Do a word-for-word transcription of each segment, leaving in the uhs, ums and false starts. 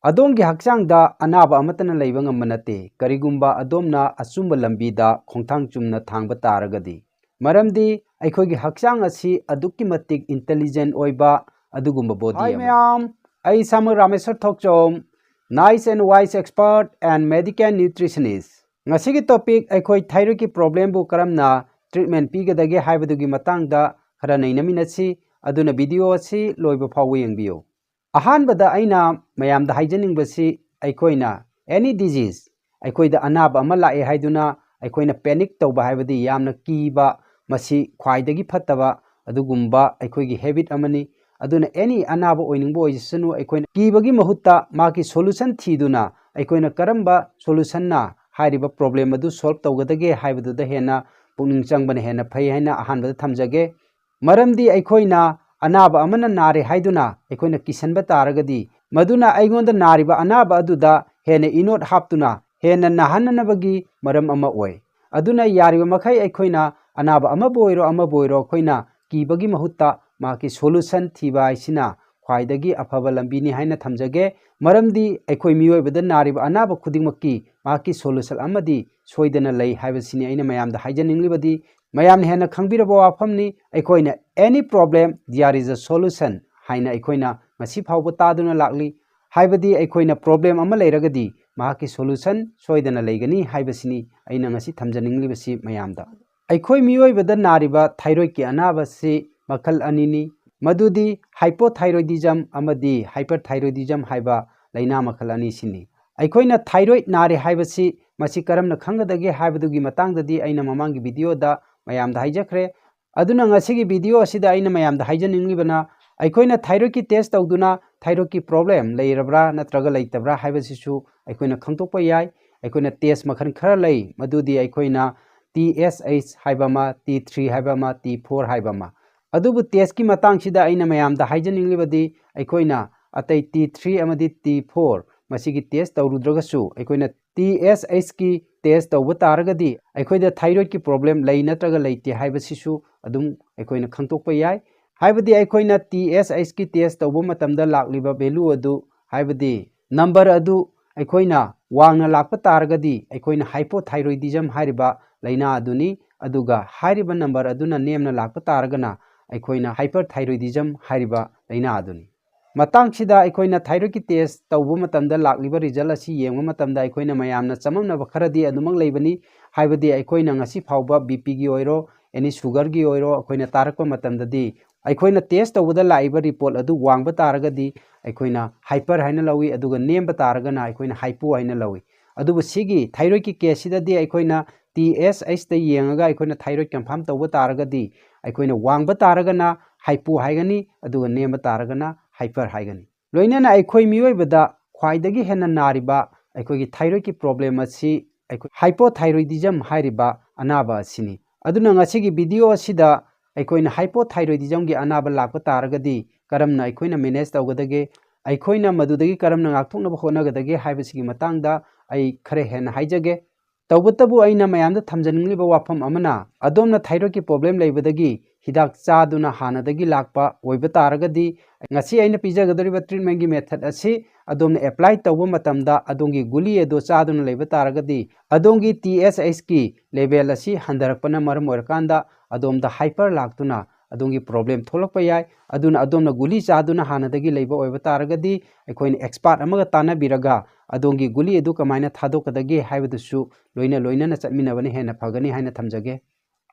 ꯑꯗꯣꯝꯒꯤ ꯍꯛꯆꯥꯡꯗ ꯑꯅꯥꯕ ꯑꯃꯠꯇꯅ ꯂꯩꯕ ꯉꯝꯕ ꯅꯠꯇꯦ, ꯀꯔꯤꯒꯨꯝꯕ ꯑꯗꯣꯝꯅ ꯑꯆꯨꯝꯕ ꯂꯝꯕꯤꯗ ꯈꯣꯡꯊꯥꯡ ꯆꯨꯝꯅ ꯊꯥꯡꯕ ꯇꯥꯔꯒꯗꯤ꯫ ꯃꯔꯝꯗꯤ ꯑꯩꯈꯣꯏꯒꯤ ꯍꯛꯆꯥꯡ ꯑꯁꯤ ꯑꯗꯨꯛꯀꯤ ꯃꯇꯤꯛ intelligent ꯑꯣꯏꯕ ꯑꯗꯨꯒꯨꯝꯕ body ꯑꯃꯅꯤ꯫ ꯃꯌꯥꯝ, ꯑꯩ ꯏꯁꯥꯃꯛ ꯔꯥꯃꯦꯁ꯭ꯋꯔ ꯊꯣꯛꯆꯣꯝ, Nice and Wise Expert and Medical Nutritionist꯫ ꯉꯁꯤꯒꯤ topic ꯑꯩꯈꯣꯏ thyroidꯀꯤ problemꯕꯨ ꯀꯔꯝꯅ treatment ꯄꯤꯒꯗꯒꯦ ꯍꯥꯏꯕꯗꯨꯒꯤ ꯃꯇꯥꯡꯗ ꯈꯔ ꯅꯩꯅꯃꯤꯟꯅꯁꯤ꯫ ꯑꯗꯨꯅ video ꯑꯁꯤ ꯂꯣꯏꯕ ꯐꯥꯎꯕ ꯌꯦꯡꯕꯤꯌꯨ꯫ ꯑꯍꯥꯟꯕꯗ ꯑꯩꯅ ꯃꯌꯥꯝꯗ ꯍꯥꯏꯖꯅꯤꯡꯕꯁꯤ, ꯑꯩꯈꯣꯏꯅ any disease, ꯑꯩꯈꯣꯏꯗ ꯑꯅꯥꯕ ꯑꯃ ꯂꯥꯛꯑꯦ ꯍꯥꯏꯗꯨꯅ ꯑꯩꯈꯣꯏꯅ panic ꯇꯧꯕ ꯍꯥꯏꯕꯗꯤ ꯌꯥꯝꯅ ꯀꯤꯕ, ꯃꯁꯤ ꯈ꯭ꯋꯥꯏꯗꯒꯤ ꯐꯠꯇꯕ ꯑꯗꯨꯒꯨꯝꯕ ꯑꯩꯈꯣꯏꯒꯤ habit ꯑꯃꯅꯤ꯫ ꯑꯗꯨꯅ any ꯑꯅꯥꯕ ꯑꯣꯏꯅꯤꯡꯕ ꯑꯣꯏꯖꯁꯅꯨ, ꯑꯩꯈꯣꯏꯅ ꯀꯤꯕꯒꯤ ꯃꯍꯨꯠꯇ ꯃꯍꯥꯛꯀꯤ solution ꯊꯤꯗꯨꯅ ꯑꯩꯈꯣꯏꯅ ꯀꯔꯝꯕ solutionꯅ ꯍꯥꯏꯔꯤꯕ problem ꯑꯗꯨ solve ꯇꯧꯒꯗꯒꯦ ꯍꯥꯏꯕꯗꯨꯗ ꯍꯦꯟꯅ ꯄꯨꯛꯅꯤꯡ ꯆꯪꯕꯅ ꯍꯦꯟꯅ ꯐꯩ ꯍꯥꯏꯅ ꯑꯍꯥꯟꯕꯗ ꯊꯝꯖꯒꯦ꯫ ꯃꯔꯝꯗꯤ ꯑꯩꯈꯣꯏꯅ ꯑꯅꯥꯕ ꯑꯃꯅ ꯅꯥꯔꯦ ꯍꯥꯏꯗꯨꯅ ꯑꯩꯈꯣꯏꯅ ꯀꯤꯁꯟꯕ ꯇꯥꯔꯒꯗꯤ, ꯃꯗꯨꯅ ꯑꯩꯉꯣꯟꯗ ꯅꯥꯔꯤꯕ ꯑꯅꯥꯕ ꯑꯗꯨꯗ ꯍꯦꯟꯅ ꯏꯅꯣꯠ ꯍꯥꯞꯇꯨꯅ ꯍꯦꯟꯅ ꯅꯥꯍꯟꯅꯅꯕꯒꯤ ꯃꯔꯝ ꯑꯃ ꯑꯣꯏ꯫ ꯑꯗꯨꯅ ꯌꯥꯔꯤꯕ ꯃꯈꯩ ꯑꯩꯈꯣꯏꯅ ꯑꯅꯥꯕ ꯑꯃꯕꯨ ꯑꯣꯏꯔꯣ ꯑꯃꯕꯨ ꯑꯣꯏꯔꯣ ꯑꯩꯈꯣꯏꯅ ꯀꯤꯕꯒꯤ ꯃꯍꯨꯠꯇ ꯃꯍꯥꯛꯀꯤ solution ꯊꯤꯕ ꯍꯥꯏꯁꯤꯅ ꯈ꯭ꯋꯥꯏꯗꯒꯤ ꯑꯐꯕ ꯂꯝꯕꯤꯅꯤ ꯍꯥꯏꯅ ꯊꯝꯖꯒꯦ꯫ ꯃꯔꯝꯗꯤ ꯑꯩꯈꯣꯏ ꯃꯤꯑꯣꯏꯕꯗ ꯅꯥꯔꯤꯕ ꯑꯅꯥꯕ ꯈꯨꯗꯤꯡꯃꯛꯀꯤ ꯃꯍꯥꯛꯀꯤ solution ꯑꯃꯗꯤ ꯁꯣꯏꯗꯅ ꯂꯩ ꯍꯥꯏꯕꯁꯤꯅꯤ ꯑꯩꯅ ꯃꯌꯥꯝꯗ ꯍꯥꯏꯖꯅꯤꯡꯂꯤꯕꯗꯤ꯫ ꯃꯌꯥꯝꯅ ꯍꯦꯟꯅ ꯈꯪꯕꯤꯔꯕ ꯋꯥꯐꯝꯅꯤ, ꯑꯩꯈꯣꯏꯅ any problem there is a solution ꯍꯥꯏꯅ ꯑꯩꯈꯣꯏꯅ ꯉꯁꯤ ꯐꯥꯎꯕ ꯇꯥꯗꯨꯅ ꯂꯥꯛꯂꯤ꯫ ꯍꯥꯏꯕꯗꯤ ꯑꯩꯈꯣꯏꯅ problem ꯑꯃ ꯂꯩꯔꯒꯗꯤ ꯃꯍꯥꯛꯀꯤ solution ꯁꯣꯏꯗꯅ ꯂꯩꯒꯅꯤ ꯍꯥꯏꯕꯁꯤꯅꯤ ꯑꯩꯅ ꯉꯁꯤ ꯊꯝꯖꯅꯤꯡꯂꯤꯕꯁꯤ ꯃꯌꯥꯝꯗ꯫ ꯑꯩꯈꯣꯏ ꯃꯤꯑꯣꯏꯕꯗ ꯅꯥꯔꯤꯕ thyroidꯀꯤ ꯑꯅꯥꯕꯁꯤ ꯃꯈꯜ ꯑꯅꯤꯅꯤ, ꯃꯗꯨꯗꯤ hypothyroidism ꯑꯃꯗꯤ hyperthyroidism ꯍꯥꯏꯕ ꯂꯥꯏꯅꯥ ꯃꯈꯜ ꯑꯅꯤꯁꯤꯅꯤ꯫ ꯑꯩꯈꯣꯏꯅ thyroid ꯅꯥꯔꯦ ꯍꯥꯏꯕꯁꯤ ꯃꯁꯤ ꯀꯔꯝꯅ ꯈꯪꯒꯗꯒꯦ ꯍꯥꯏꯕꯗꯨꯒꯤ ꯃꯇꯥꯡꯗꯗꯤ ꯑꯩꯅ ꯃꯃꯥꯡꯒꯤ videoꯗ ꯃꯌꯥꯝꯗ ꯍꯥꯏꯖꯈ꯭ꯔꯦ꯫ ꯑꯗꯨꯅ ꯉꯁꯤꯒꯤ video ꯑꯁꯤꯗ ꯑꯩꯅ ꯃꯌꯥꯝꯗ ꯍꯥꯏꯖꯅꯤꯡꯂꯤꯕꯅ, ꯑꯩꯈꯣꯏꯅ thyroidꯀꯤ test ꯇꯧꯗꯨꯅ thyroidꯀꯤ problem ꯂꯩꯔꯕ꯭ꯔꯥ ꯅꯠꯇ꯭ꯔꯒ ꯂꯩꯇꯕ꯭ꯔꯥ ꯍꯥꯏꯕꯁꯤꯁꯨ ꯑꯩꯈꯣꯏꯅ ꯈꯪꯗꯣꯛꯄ ꯌꯥꯏ꯫ ꯑꯩꯈꯣꯏꯅ test ꯃꯈꯜ ꯈꯔ ꯂꯩ, ꯃꯗꯨꯗꯤ ꯑꯩꯈꯣꯏꯅ T S H ꯍꯥꯏꯕ ꯑꯃ, T three ꯍꯥꯏꯕ ꯑꯃ, T four ꯍꯥꯏꯕ ꯑꯃ꯫ ꯑꯗꯨꯕꯨ testꯀꯤ ꯃꯇꯥꯡꯁꯤꯗ ꯑꯩꯅ ꯃꯌꯥꯝꯗ ꯍꯥꯏꯖꯅꯤꯡꯂꯤꯕꯗꯤ, ꯑꯩꯈꯣꯏꯅ ꯑꯇꯩ T three ꯑꯃꯗꯤ T four ꯃꯁꯤꯒꯤ test ꯇꯧꯔꯨꯗ꯭ꯔꯒꯁꯨ, ꯑꯩꯈꯣꯏꯅ T S Hꯀꯤ test ꯇꯧꯕ ꯇꯥꯔꯒꯗꯤ ꯑꯩꯈꯣꯏꯗ thyroidꯀꯤ problem ꯂꯩ ꯅꯠꯇ꯭ꯔꯒ ꯂꯩꯇꯦ ꯍꯥꯏꯕꯁꯤꯁꯨ ꯑꯗꯨꯝ ꯑꯩꯈꯣꯏꯅ ꯈꯪꯗꯣꯛꯄ ꯌꯥꯏ꯫ ꯍꯥꯏꯕꯗꯤ ꯑꯩꯈꯣꯏꯅ T S Hꯀꯤ test ꯇꯧꯕ ꯃꯇꯝꯗ ꯂꯥꯛꯂꯤꯕ value ꯑꯗꯨ, ꯍꯥꯏꯕꯗꯤ ꯅꯝꯕꯔ ꯑꯗꯨ ꯑꯩꯈꯣꯏꯅ ꯋꯥꯡꯅ ꯂꯥꯛꯄ ꯇꯥꯔꯒꯗꯤ ꯑꯩꯈꯣꯏꯅ hypothyroidism ꯍꯥꯏꯔꯤꯕ ꯂꯥꯏꯅꯥ ꯑꯗꯨꯅꯤ꯫ ꯑꯗꯨꯒ ꯍꯥꯏꯔꯤꯕ ꯅꯝꯕꯔ ꯑꯗꯨꯅ ꯅꯦꯝꯅ ꯂꯥꯛꯄ ꯇꯥꯔꯒꯅ ꯑꯩꯈꯣꯏꯅ hyperthyroidism ꯍꯥꯏꯔꯤꯕ ꯂꯥꯏꯅꯥ ꯑꯗꯨꯅꯤ꯫ ꯃꯇꯥꯡꯁꯤꯗ ꯑꯩꯈꯣꯏꯅ thyroidꯀꯤ test ꯇꯧꯕ ꯃꯇꯝꯗ ꯂꯥꯛꯂꯤꯕ result ꯑꯁꯤ ꯌꯦꯡꯕ ꯃꯇꯝꯗ ꯑꯩꯈꯣꯏꯅ ꯃꯌꯥꯝꯅ ꯆꯃꯝꯅꯕ ꯈꯔꯗꯤ ꯑꯗꯨꯃꯛ ꯂꯩꯕꯅꯤ꯫ ꯍꯥꯏꯕꯗꯤ ꯑꯩꯈꯣꯏꯅ ꯉꯁꯤ ꯐꯥꯎꯕ BPꯒꯤ ꯑꯣꯏꯔꯣ, any sugarꯒꯤ ꯑꯣꯏꯔꯣ, ꯑꯩꯈꯣꯏꯅ ꯇꯥꯔꯛꯄ ꯃꯇꯝꯗꯗꯤ ꯑꯩꯈꯣꯏꯅ test ꯇꯧꯕꯗ ꯂꯥꯛꯏꯕ report ꯑꯗꯨ ꯋꯥꯡꯕ ꯇꯥꯔꯒꯗꯤ ꯑꯩꯈꯣꯏꯅ hyper ꯍꯥꯏꯅ ꯂꯧꯏ, ꯑꯗꯨꯒ ꯅꯦꯝꯕ ꯇꯥꯔꯒꯅ ꯑꯩꯈꯣꯏꯅ hypo ꯍꯥꯏꯅ ꯂꯧꯏ꯫ ꯑꯗꯨꯕꯨ ꯁꯤꯒꯤ thyroidꯀꯤ caseꯁꯤꯗꯗꯤ ꯑꯩꯈꯣꯏꯅ TSHꯇ ꯌꯦꯡꯉꯒ ꯑꯩꯈꯣꯏꯅ thyroid confirm ꯇꯧꯕ ꯇꯥꯔꯒꯗꯤ ꯑꯩꯈꯣꯏꯅ ꯋꯥꯡꯕ ꯇꯥꯔꯒꯅ hypo ꯍꯥꯏꯒꯅꯤ, ꯑꯗꯨꯒ ꯅꯦꯝꯕ ꯇꯥꯔꯒꯅ hyper ꯍꯥꯏꯒꯅꯤ꯫ ꯂꯣꯏꯅꯅ ꯑꯩꯈꯣꯏ ꯃꯤꯑꯣꯏꯕꯗ ꯈ꯭ꯋꯥꯏꯗꯒꯤ ꯍꯦꯟꯅ ꯅꯥꯔꯤꯕ ꯑꯩꯈꯣꯏꯒꯤ thyroidꯀꯤ problem ꯑꯁꯤ ꯑꯩꯈꯣꯏ hypothyroidism ꯍꯥꯏꯔꯤꯕ ꯑꯅꯥꯕ ꯑꯁꯤꯅꯤ꯫ ꯑꯗꯨꯅ ꯉꯁꯤꯒꯤ video ꯑꯁꯤꯗ ꯑꯩꯈꯣꯏꯅ hypothyroidismꯒꯤ ꯑꯅꯥꯕ ꯂꯥꯛꯄ ꯇꯥꯔꯒꯗꯤ ꯀꯔꯝꯅ ꯑꯩꯈꯣꯏꯅ manage ꯇꯧꯒꯗꯒꯦ, ꯑꯩꯈꯣꯏꯅ ꯃꯗꯨꯗꯒꯤ ꯀꯔꯝꯅ ꯉꯥꯛꯊꯣꯛꯅꯕ ꯍꯣꯠꯅꯒꯗꯒꯦ ꯍꯥꯏꯕꯁꯤꯒꯤ ꯃꯇꯥꯡꯗ ꯑꯩ ꯈꯔ ꯍꯦꯟꯅ ꯍꯥꯏꯖꯒꯦ꯫ ꯇꯧꯕꯇꯕꯨ ꯑꯩꯅ ꯃꯌꯥꯝꯗ ꯊꯝꯖꯅꯤꯡꯂꯤꯕ ꯋꯥꯐꯝ ꯑꯃꯅ, ꯑꯗꯣꯝꯅ thyroidꯀꯤ problem ꯂꯩꯕꯗꯒꯤ ꯍꯤꯗꯥꯛ ꯆꯥꯗꯨꯅ ꯍꯥꯟꯅꯗꯒꯤ ꯂꯥꯛꯄ ꯑꯣꯏꯕ ꯇꯥꯔꯒꯗꯤ, ꯉꯁꯤ ꯑꯩꯅ ꯄꯤꯖꯒꯗꯧꯔꯤꯕ treatmentꯀꯤ method ꯑꯁꯤ ꯑꯗꯣꯝꯅ apply ꯇꯧꯕ ꯃꯇꯝꯗ ꯑꯗꯣꯝꯒꯤ ꯒꯨꯂꯤ ꯑꯗꯨ ꯆꯥꯗꯨꯅ ꯂꯩꯕ ꯇꯥꯔꯒꯗꯤ, ꯑꯗꯣꯝꯒꯤ TSHꯀꯤ level ꯑꯁꯤ ꯍꯟꯊꯔꯛꯄꯅ ꯃꯔꯝ ꯑꯣꯏꯔꯀꯥꯟꯗ ꯑꯗꯣꯝꯗ hyper ꯂꯥꯛꯇꯨꯅ ꯑꯗꯣꯝꯒꯤ problem ꯊꯣꯛꯂꯛꯄ ꯌꯥꯏ꯫ ꯑꯗꯨꯅ ꯑꯗꯣꯝꯅ ꯒꯨꯂꯤ ꯆꯥꯗꯨꯅ ꯍꯥꯟꯅꯗꯒꯤ ꯂꯩꯕ ꯑꯣꯏꯕ ꯇꯥꯔꯒꯗꯤ, ꯑꯩꯈꯣꯏꯅ expert ꯑꯃꯒ ꯇꯥꯟꯅꯕꯤꯔꯒ ꯑꯗꯣꯝꯒꯤ ꯒꯨꯂꯤ ꯑꯗꯨ ꯀꯃꯥꯏꯅ ꯊꯥꯗꯣꯛꯀꯗꯒꯦ ꯍꯥꯏꯕꯗꯨꯁꯨ ꯂꯣꯏꯅ ꯂꯣꯏꯅꯅ ꯆꯠꯃꯤꯟꯅꯕꯅ ꯍꯦꯟꯅ ꯐꯒꯅꯤ ꯍꯥꯏꯅ ꯊꯝꯖꯒꯦ꯫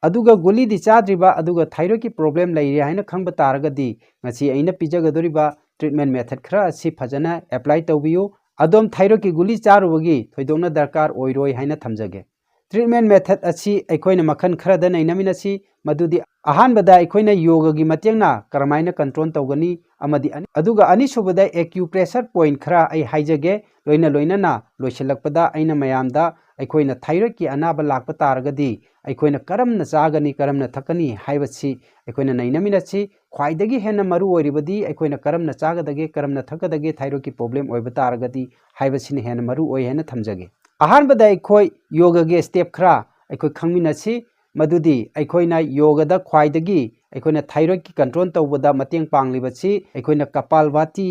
ꯑꯗꯨꯒ ꯒꯨꯂꯤꯗꯤ ꯆꯥꯗ꯭ꯔꯤꯕ, ꯑꯗꯨꯒ thyroidꯀꯤ problem ꯂꯩꯔꯦ ꯍꯥꯏꯅ ꯈꯪꯕ ꯇꯥꯔꯒꯗꯤ, ꯉꯁꯤ ꯑꯩꯅ ꯄꯤꯖꯒꯗꯧꯔꯤꯕ treatment method ꯈꯔ ꯑꯁꯤ ꯐꯖꯅ apply ꯇꯧꯕꯤꯌꯨ꯫ ꯑꯗꯣꯝ thyroidꯀꯤ ꯒꯨꯂꯤ ꯆꯥꯔꯨꯕꯒꯤ ꯊꯣꯏꯗꯣꯛꯅ ꯗꯔꯀꯥꯔ ꯑꯣꯏꯔꯣꯏ ꯍꯥꯏꯅ ꯊꯝꯖꯒꯦ꯫ Treatment method ꯑꯁꯤ ꯑꯩꯈꯣꯏꯅ ꯃꯈꯜ ꯈꯔꯗ ꯅꯩꯅꯃꯤꯟꯅꯁꯤ, ꯃꯗꯨꯗꯤ ꯑꯍꯥꯟꯕꯗ ꯑꯩꯈꯣꯏꯅ ꯌꯣꯒꯒꯤ ꯃꯇꯦꯡꯅ ꯀꯔꯝꯍꯥꯏꯅ control ꯇꯧꯒꯅꯤ, ꯑꯃꯗꯤ ꯑꯅꯤ-, ꯑꯗꯨꯒ ꯑꯅꯤꯁꯨꯕꯗ acupressure point ꯈꯔ ꯑꯩ ꯍꯥꯏꯖꯒꯦ꯫ ꯂꯣꯏꯅ ꯂꯣꯏꯅꯅ ꯂꯣꯏꯁꯤꯜꯂꯛꯄꯗ ꯑꯩꯅ ꯃꯌꯥꯝꯗ ꯑꯩꯈꯣꯏꯅ thyroidꯀꯤ ꯑꯅꯥꯕ ꯂꯥꯛꯄ ꯇꯥꯔꯒꯗꯤ ꯑꯩꯈꯣꯏꯅ ꯀꯔꯝꯅ ꯆꯥꯒꯅꯤ, ꯀꯔꯝꯅ ꯊꯛꯀꯅꯤ ꯍꯥꯏꯕꯁꯤ ꯑꯩꯈꯣꯏꯅ ꯅꯩꯅꯃꯤꯟꯅꯁꯤ꯫ ꯈ꯭ꯋꯥꯏꯗꯒꯤ ꯍꯦꯟꯅ ꯃꯔꯨ ꯑꯣꯏꯔꯤꯕꯗꯤ ꯑꯩꯈꯣꯏꯅ ꯀꯔꯝꯅ ꯆꯥꯒꯗꯒꯦ, ꯀꯔꯝꯅ ꯊꯛꯀꯗꯒꯦ thyroidꯀꯤ problem ꯑꯣꯏꯕ ꯇꯥꯔꯒꯗꯤ ꯍꯥꯏꯕꯁꯤꯅ ꯍꯦꯟꯅ ꯃꯔꯨ ꯑꯣꯏ ꯍꯥꯏꯅ ꯊꯝꯖꯒꯦ꯫ ꯑꯍꯥꯟꯕꯗ ꯑꯩꯈꯣꯏ ꯌꯣꯒꯒꯤ step ꯈꯔ ꯑꯩꯈꯣꯏ ꯈꯪꯃꯤꯟꯅꯁꯤ꯫ ꯃꯗꯨꯗꯤ ꯑꯩꯈꯣꯏꯅ ꯌꯣꯒꯗ ꯈ꯭ꯋꯥꯏꯗꯒꯤ ꯑꯩꯈꯣꯏꯅ thyroidꯀꯤ control ꯇꯧꯕꯗ ꯃꯇꯦꯡ ꯄꯥꯡꯂꯤꯕꯁꯤ ꯑꯩꯈꯣꯏꯅ Kapalbhati,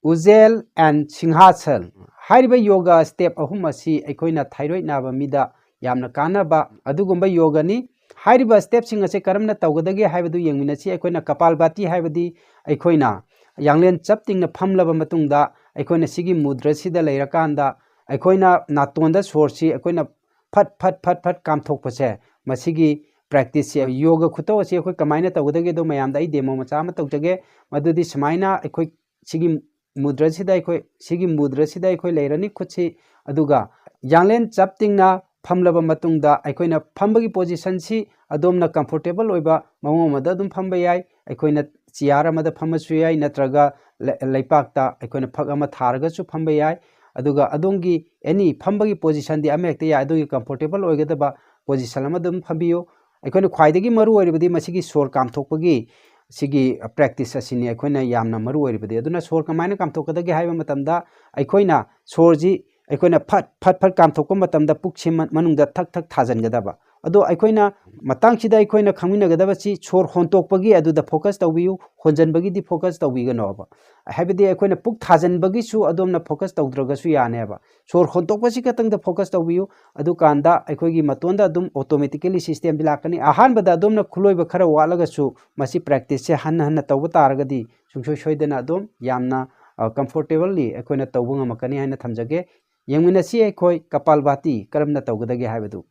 Ujjayi and Singhasan꯫ ꯍꯥꯏꯔꯤꯕ ꯌꯣꯒ step ꯑꯍꯨꯝ ꯑꯁꯤ ꯑꯩꯈꯣꯏꯅ thyroid ꯅꯥꯕ ꯃꯤꯗ ꯌꯥꯝꯅ ꯀꯥꯟꯅꯕ ꯑꯗꯨꯒꯨꯝꯕ ꯌꯣꯒꯅꯤ꯫ ꯍꯥꯏꯔꯤꯕ stepꯁꯤꯡ ꯑꯁꯤ ꯀꯔꯝꯅ ꯇꯧꯒꯗꯒꯦ ꯍꯥꯏꯕꯗꯨ ꯌꯦꯡꯃꯤꯟꯅꯁꯤ꯫ ꯑꯩꯈꯣꯏꯅ ꯀꯄꯥꯜꯚꯥꯇꯤ ꯍꯥꯏꯕꯗꯤ ꯑꯩꯈꯣꯏꯅ ꯌꯥꯡꯂꯦꯟ ꯆꯞ ꯇꯤꯡꯅ ꯐꯝꯂꯕ ꯃꯇꯨꯡꯗ ꯑꯩꯈꯣꯏꯅ ꯁꯤꯒꯤ ꯃꯨꯗ꯭ꯔꯁꯤꯗ ꯂꯩꯔꯀꯥꯟꯗ ꯑꯩꯈꯣꯏꯅ ꯅꯥꯇꯣꯟꯗ ꯁꯣꯔꯁꯤ ꯑꯩꯈꯣꯏꯅ ꯐꯠ ꯐꯠ ꯐꯠ ꯐꯠ ꯀꯥꯝꯊꯣꯛꯄꯁꯦ, ꯃꯁꯤꯒꯤ practiceꯁꯦ, ꯌꯣꯒ ꯈꯨꯇꯧ ꯑꯁꯤ ꯑꯩꯈꯣꯏ ꯀꯃꯥꯏꯅ ꯇꯧꯒꯗꯒꯦꯗꯣ ꯃꯌꯥꯝꯗ ꯑꯩ demo ꯃꯆꯥ ꯑꯃ ꯇꯧꯖꯒꯦ꯫ ꯃꯗꯨꯗꯤ ꯁꯨꯃꯥꯏꯅ ꯑꯩꯈꯣꯏ ꯁꯤꯒꯤ ꯃꯨꯗ꯭ꯔꯁꯤꯗ ꯑꯩꯈꯣꯏ, ꯁꯤꯒꯤ ꯃꯨꯗ꯭ꯔꯁꯤꯗ ꯑꯩꯈꯣꯏ ꯂꯩꯔꯅꯤ ꯈꯨꯠꯁꯤ, ꯑꯗꯨꯒ ꯌꯥꯡꯂꯦꯟ ꯆꯞ ꯇꯤꯡꯅ ꯐꯝꯂꯕ ꯃꯇꯨꯡꯗ ꯑꯩꯈꯣꯏꯅ ꯐꯝꯕꯒꯤ positionꯁꯤ ꯑꯗꯣꯝꯅ comfortable ꯑꯣꯏꯕ ꯃꯑꯣꯡ ꯑꯃꯗ ꯑꯗꯨꯝ ꯐꯝꯕ ꯌꯥꯏ꯫ ꯑꯩꯈꯣꯏꯅ chair ꯑꯃꯗ ꯐꯝꯃꯁꯨ ꯌꯥꯏ, ꯅꯠꯇ꯭ꯔꯒ ꯂꯩ-, ꯂꯩꯄꯥꯛꯇ ꯑꯩꯈꯣꯏꯅ ꯐꯛ ꯑꯃ ꯊꯥꯔꯒꯁꯨ ꯐꯝꯕ ꯌꯥꯏ꯫ ꯑꯗꯨꯒ ꯑꯗꯣꯝꯒꯤ any ꯐꯝꯕꯒꯤ positionꯗꯤ ꯑꯃ ꯍꯦꯛꯇ ꯌꯥꯏ, ꯑꯗꯨꯒꯤ comfortable ꯑꯣꯏꯒꯗꯕ position ꯑꯃꯗ ꯑꯗꯨꯝ ꯐꯝꯕꯤꯌꯨ꯫ ꯑꯩꯈꯣꯏꯅ ꯈ꯭ꯋꯥꯏꯗꯒꯤ ꯃꯔꯨ ꯑꯣꯏꯔꯤꯕꯗꯤ ꯃꯁꯤꯒꯤ ꯁꯣꯔ ꯀꯥꯝꯊꯣꯛꯄꯒꯤ ꯁꯤꯒꯤ practice ꯑꯁꯤꯅꯤ ꯑꯩꯈꯣꯏꯅ ꯌꯥꯝꯅ ꯃꯔꯨ ꯑꯣꯏꯔꯤꯕꯗꯤ꯫ ꯑꯗꯨꯅ ꯁꯣꯔ ꯀꯃꯥꯏꯅ ꯀꯥꯝꯊꯣꯛꯀꯗꯒꯦ ꯍꯥꯏꯕ ꯃꯇꯝꯗ, ꯑꯩꯈꯣꯏꯅ ꯁꯣꯔꯁꯤ ꯑꯩꯈꯣꯏꯅ ꯐꯠ ꯐꯠ ꯐꯠ ꯀꯥꯝꯊꯣꯛꯄ ꯃꯇꯝꯗ ꯄꯨꯛꯁꯤ ꯃ-, ꯃꯅꯨꯡꯗ ꯊꯛ ꯊꯛ ꯊꯥꯖꯤꯟꯒꯗꯕ꯫ ꯑꯗꯣ ꯑꯩꯈꯣꯏꯅ ꯃꯇꯥꯡꯁꯤꯗ ꯑꯩꯈꯣꯏꯅ ꯈꯪꯃꯤꯟꯅꯒꯗꯕꯁꯤ ꯁꯣꯔ ꯍꯣꯟꯇꯣꯛꯄꯒꯤ ꯑꯗꯨꯗ focus ꯇꯧꯕꯤꯌꯨ, ꯍꯣꯟꯖꯟꯕꯒꯤꯗꯤ focus ꯇꯧꯕꯤꯒꯅꯣꯕ꯫ ꯍꯥꯏꯕꯗꯤ ꯑꯩꯈꯣꯏꯅ ꯄꯨꯛ ꯊꯥꯖꯟꯕꯒꯤꯁꯨ ꯑꯗꯣꯝꯅ focus ꯇꯧꯗ꯭ꯔꯒꯁꯨ ꯌꯥꯅꯦꯕ꯫ ꯁꯣꯔ ꯍꯣꯟꯇꯣꯛꯄꯁꯤ ꯈꯛꯇꯪꯗ focus ꯇꯧꯕꯤꯌꯨ, ꯑꯗꯨꯀꯥꯟꯗ ꯑꯩꯈꯣꯏꯒꯤ ꯃꯇꯣꯟꯗ ꯑꯗꯨꯝ automatically systemꯗꯤ ꯂꯥꯛꯀꯅꯤ꯫ ꯑꯍꯥꯟꯕꯗ ꯑꯗꯣꯝꯅ ꯈꯨꯂꯣꯏꯕ ꯈꯔ ꯋꯥꯠꯂꯒꯁꯨ ꯃꯁꯤ practiceꯁꯦ ꯍꯟꯅ ꯍꯟꯅ ꯇꯧꯕ ꯇꯥꯔꯒꯗꯤ ꯁꯨꯡꯁꯣꯏ ꯁꯣꯏꯗꯅ ꯑꯗꯨꯝ ꯌꯥꯝꯅ, ꯑ, comfortably ꯑꯩꯈꯣꯏꯅ ꯇꯧꯕ ꯉꯝꯃꯛꯀꯅꯤ ꯍꯥꯏꯅ ꯊꯝꯖꯒꯦ꯫ ꯌꯦꯡꯃꯤꯟꯅꯁꯤ ꯑꯩꯈꯣꯏ ꯀꯄꯥꯜꯚꯥꯇꯤ ꯀꯔꯝꯅ ꯇꯧꯒꯗꯒꯦ ꯍꯥꯏꯕꯗꯨ꯫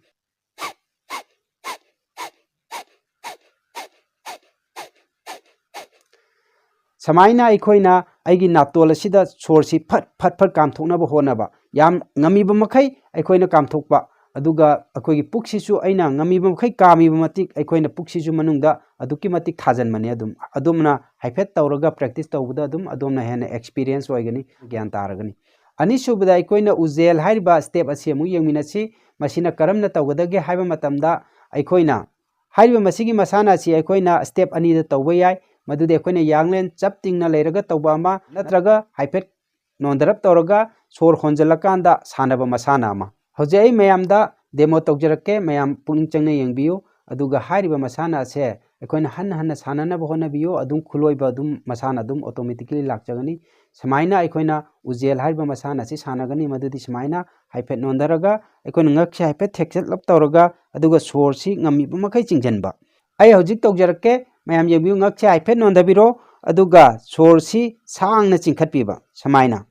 ꯁꯨꯃꯥꯏꯅ ꯑꯩꯈꯣꯏꯅ ꯑꯩꯒꯤ ꯅꯥꯇꯣꯟ ꯑꯁꯤꯗ ꯁꯣꯔꯁꯤ ꯐꯠ ꯐꯠ ꯐꯠ ꯀꯥꯝꯊꯣꯛꯅꯕ ꯍꯣꯠꯅꯕ, ꯌꯥꯝ ꯉꯝꯃꯤꯕ ꯃꯈꯩ ꯑꯩꯈꯣꯏꯅ ꯀꯥꯝꯊꯣꯛꯄ, ꯑꯗꯨꯒ ꯑꯩꯈꯣꯏꯒꯤ ꯄꯨꯛꯁꯤꯁꯨ ꯑꯩꯅ ꯉꯝꯃꯤꯕ ꯃꯈꯩ ꯀꯥꯝꯃꯤꯕ ꯃꯇꯤꯛ ꯑꯩꯈꯣꯏꯅ ꯄꯨꯛꯁꯤꯁꯨ ꯃꯅꯨꯡꯗ ꯑꯗꯨꯛꯀꯤ ꯃꯇꯤꯛ ꯊꯥꯖꯟꯕꯅꯦ꯫ ꯑꯗꯨꯝ ꯑꯗꯣꯝꯅ ꯍꯥꯏꯐꯦꯠ ꯇꯧꯔꯒ practice ꯇꯧꯕꯗ ꯑꯗꯨꯝ ꯑꯗꯣꯝꯅ ꯍꯦꯟꯅ experience ꯑꯣꯏꯒꯅꯤ, ꯒ꯭ꯌꯥꯟ ꯇꯥꯔꯒꯅꯤ꯫ ꯑꯅꯤꯁꯨꯕꯗ ꯑꯩꯈꯣꯏꯅ ꯎꯖꯦꯜ ꯍꯥꯏꯔꯤꯕ step ꯑꯁꯤ ꯑꯃꯨꯛ ꯌꯦꯡꯃꯤꯟꯅꯁꯤ꯫ ꯃꯁꯤꯅ ꯀꯔꯝꯅ ꯇꯧꯒꯗꯒꯦ ꯍꯥꯏꯕ ꯃꯇꯝꯗ, ꯑꯩꯈꯣꯏꯅ ꯍꯥꯏꯔꯤꯕ ꯃꯁꯤꯒꯤ ꯃꯁꯥꯟꯅ ꯑꯁꯤ ꯑꯩꯈꯣꯏꯅ step ꯑꯅꯤꯗ ꯇꯧꯕ ꯌꯥꯏ꯫ ꯃꯗꯨꯗꯤ ꯑꯩꯈꯣꯏꯅ ꯌꯥꯡꯂꯦꯟ ꯆꯞ ꯇꯤꯡꯅ ꯂꯩꯔꯒ ꯇꯧꯕ ꯑꯃ, ꯅꯠꯇ꯭ꯔꯒ ꯍꯥꯏꯐꯦꯠ ꯅꯣꯟꯊꯔꯞ ꯇꯧꯔꯒ ꯁꯣꯔ ꯍꯣꯟꯖꯜꯂꯀꯥꯟꯗ ꯁꯥꯟꯅꯕ ꯃꯁꯥꯟꯅ ꯑꯃ꯫ ꯍꯧꯖꯤꯛ ꯑꯩ ꯃꯌꯥꯝꯗ demo ꯇꯧꯖꯔꯛꯀꯦ, ꯃꯌꯥꯝ ꯄꯨꯛꯅꯤꯡ ꯆꯪꯅ ꯌꯦꯡꯕꯤꯌꯨ꯫ ꯑꯗꯨꯒ ꯍꯥꯏꯔꯤꯕ ꯃꯁꯥꯟꯅ ꯑꯁꯦ ꯑꯩꯈꯣꯏꯅ ꯍꯟꯅ ꯍꯟꯅ ꯁꯥꯟꯅꯅꯕ ꯍꯣꯠꯅꯕꯤꯌꯨ, ꯑꯗꯨꯝ ꯈꯨꯂꯣꯏꯕ ꯑꯗꯨꯝ ꯃꯁꯥꯅ ꯑꯗꯨꯝ automatically ꯂꯥꯛꯆꯒꯅꯤ꯫ ꯁꯨꯃꯥꯏꯅ ꯑꯩꯈꯣꯏꯅ ꯎꯖꯦꯜ ꯍꯥꯏꯔꯤꯕ ꯃꯁꯥꯟꯅ ꯑꯁꯤ ꯁꯥꯟꯅꯒꯅꯤ꯫ ꯃꯗꯨꯗꯤ ꯁꯨꯃꯥꯏꯅ ꯍꯥꯏꯐꯦꯠ ꯅꯣꯟꯊꯔꯒ ꯑꯩꯈꯣꯏꯅ ꯉꯛꯁꯦ ꯍꯥꯏꯐꯦꯠ ꯊꯦꯛꯆꯠꯂꯞ ꯇꯧꯔꯒ, ꯑꯗꯨꯒ ꯁꯣꯔꯁꯤ ꯉꯝꯃꯤꯕ ꯃꯈꯩ ꯆꯤꯡꯁꯤꯟꯕ꯫ ꯑꯩ ꯍꯧꯖꯤꯛ ꯇꯧꯖꯔꯛꯀꯦ, ꯃꯌꯥꯝ ꯌꯦꯡꯕꯤꯌꯨ꯫ ꯉꯛꯁꯦ ꯍꯥꯏꯐꯦꯠ ꯅꯣꯟꯊꯕꯤꯔꯣ, ꯑꯗꯨꯒ ꯁꯣꯔꯁꯤ ꯁꯥꯡꯅ ꯆꯤꯡꯈꯠꯄꯤꯕ ꯁꯨꯃꯥꯏꯅ꯫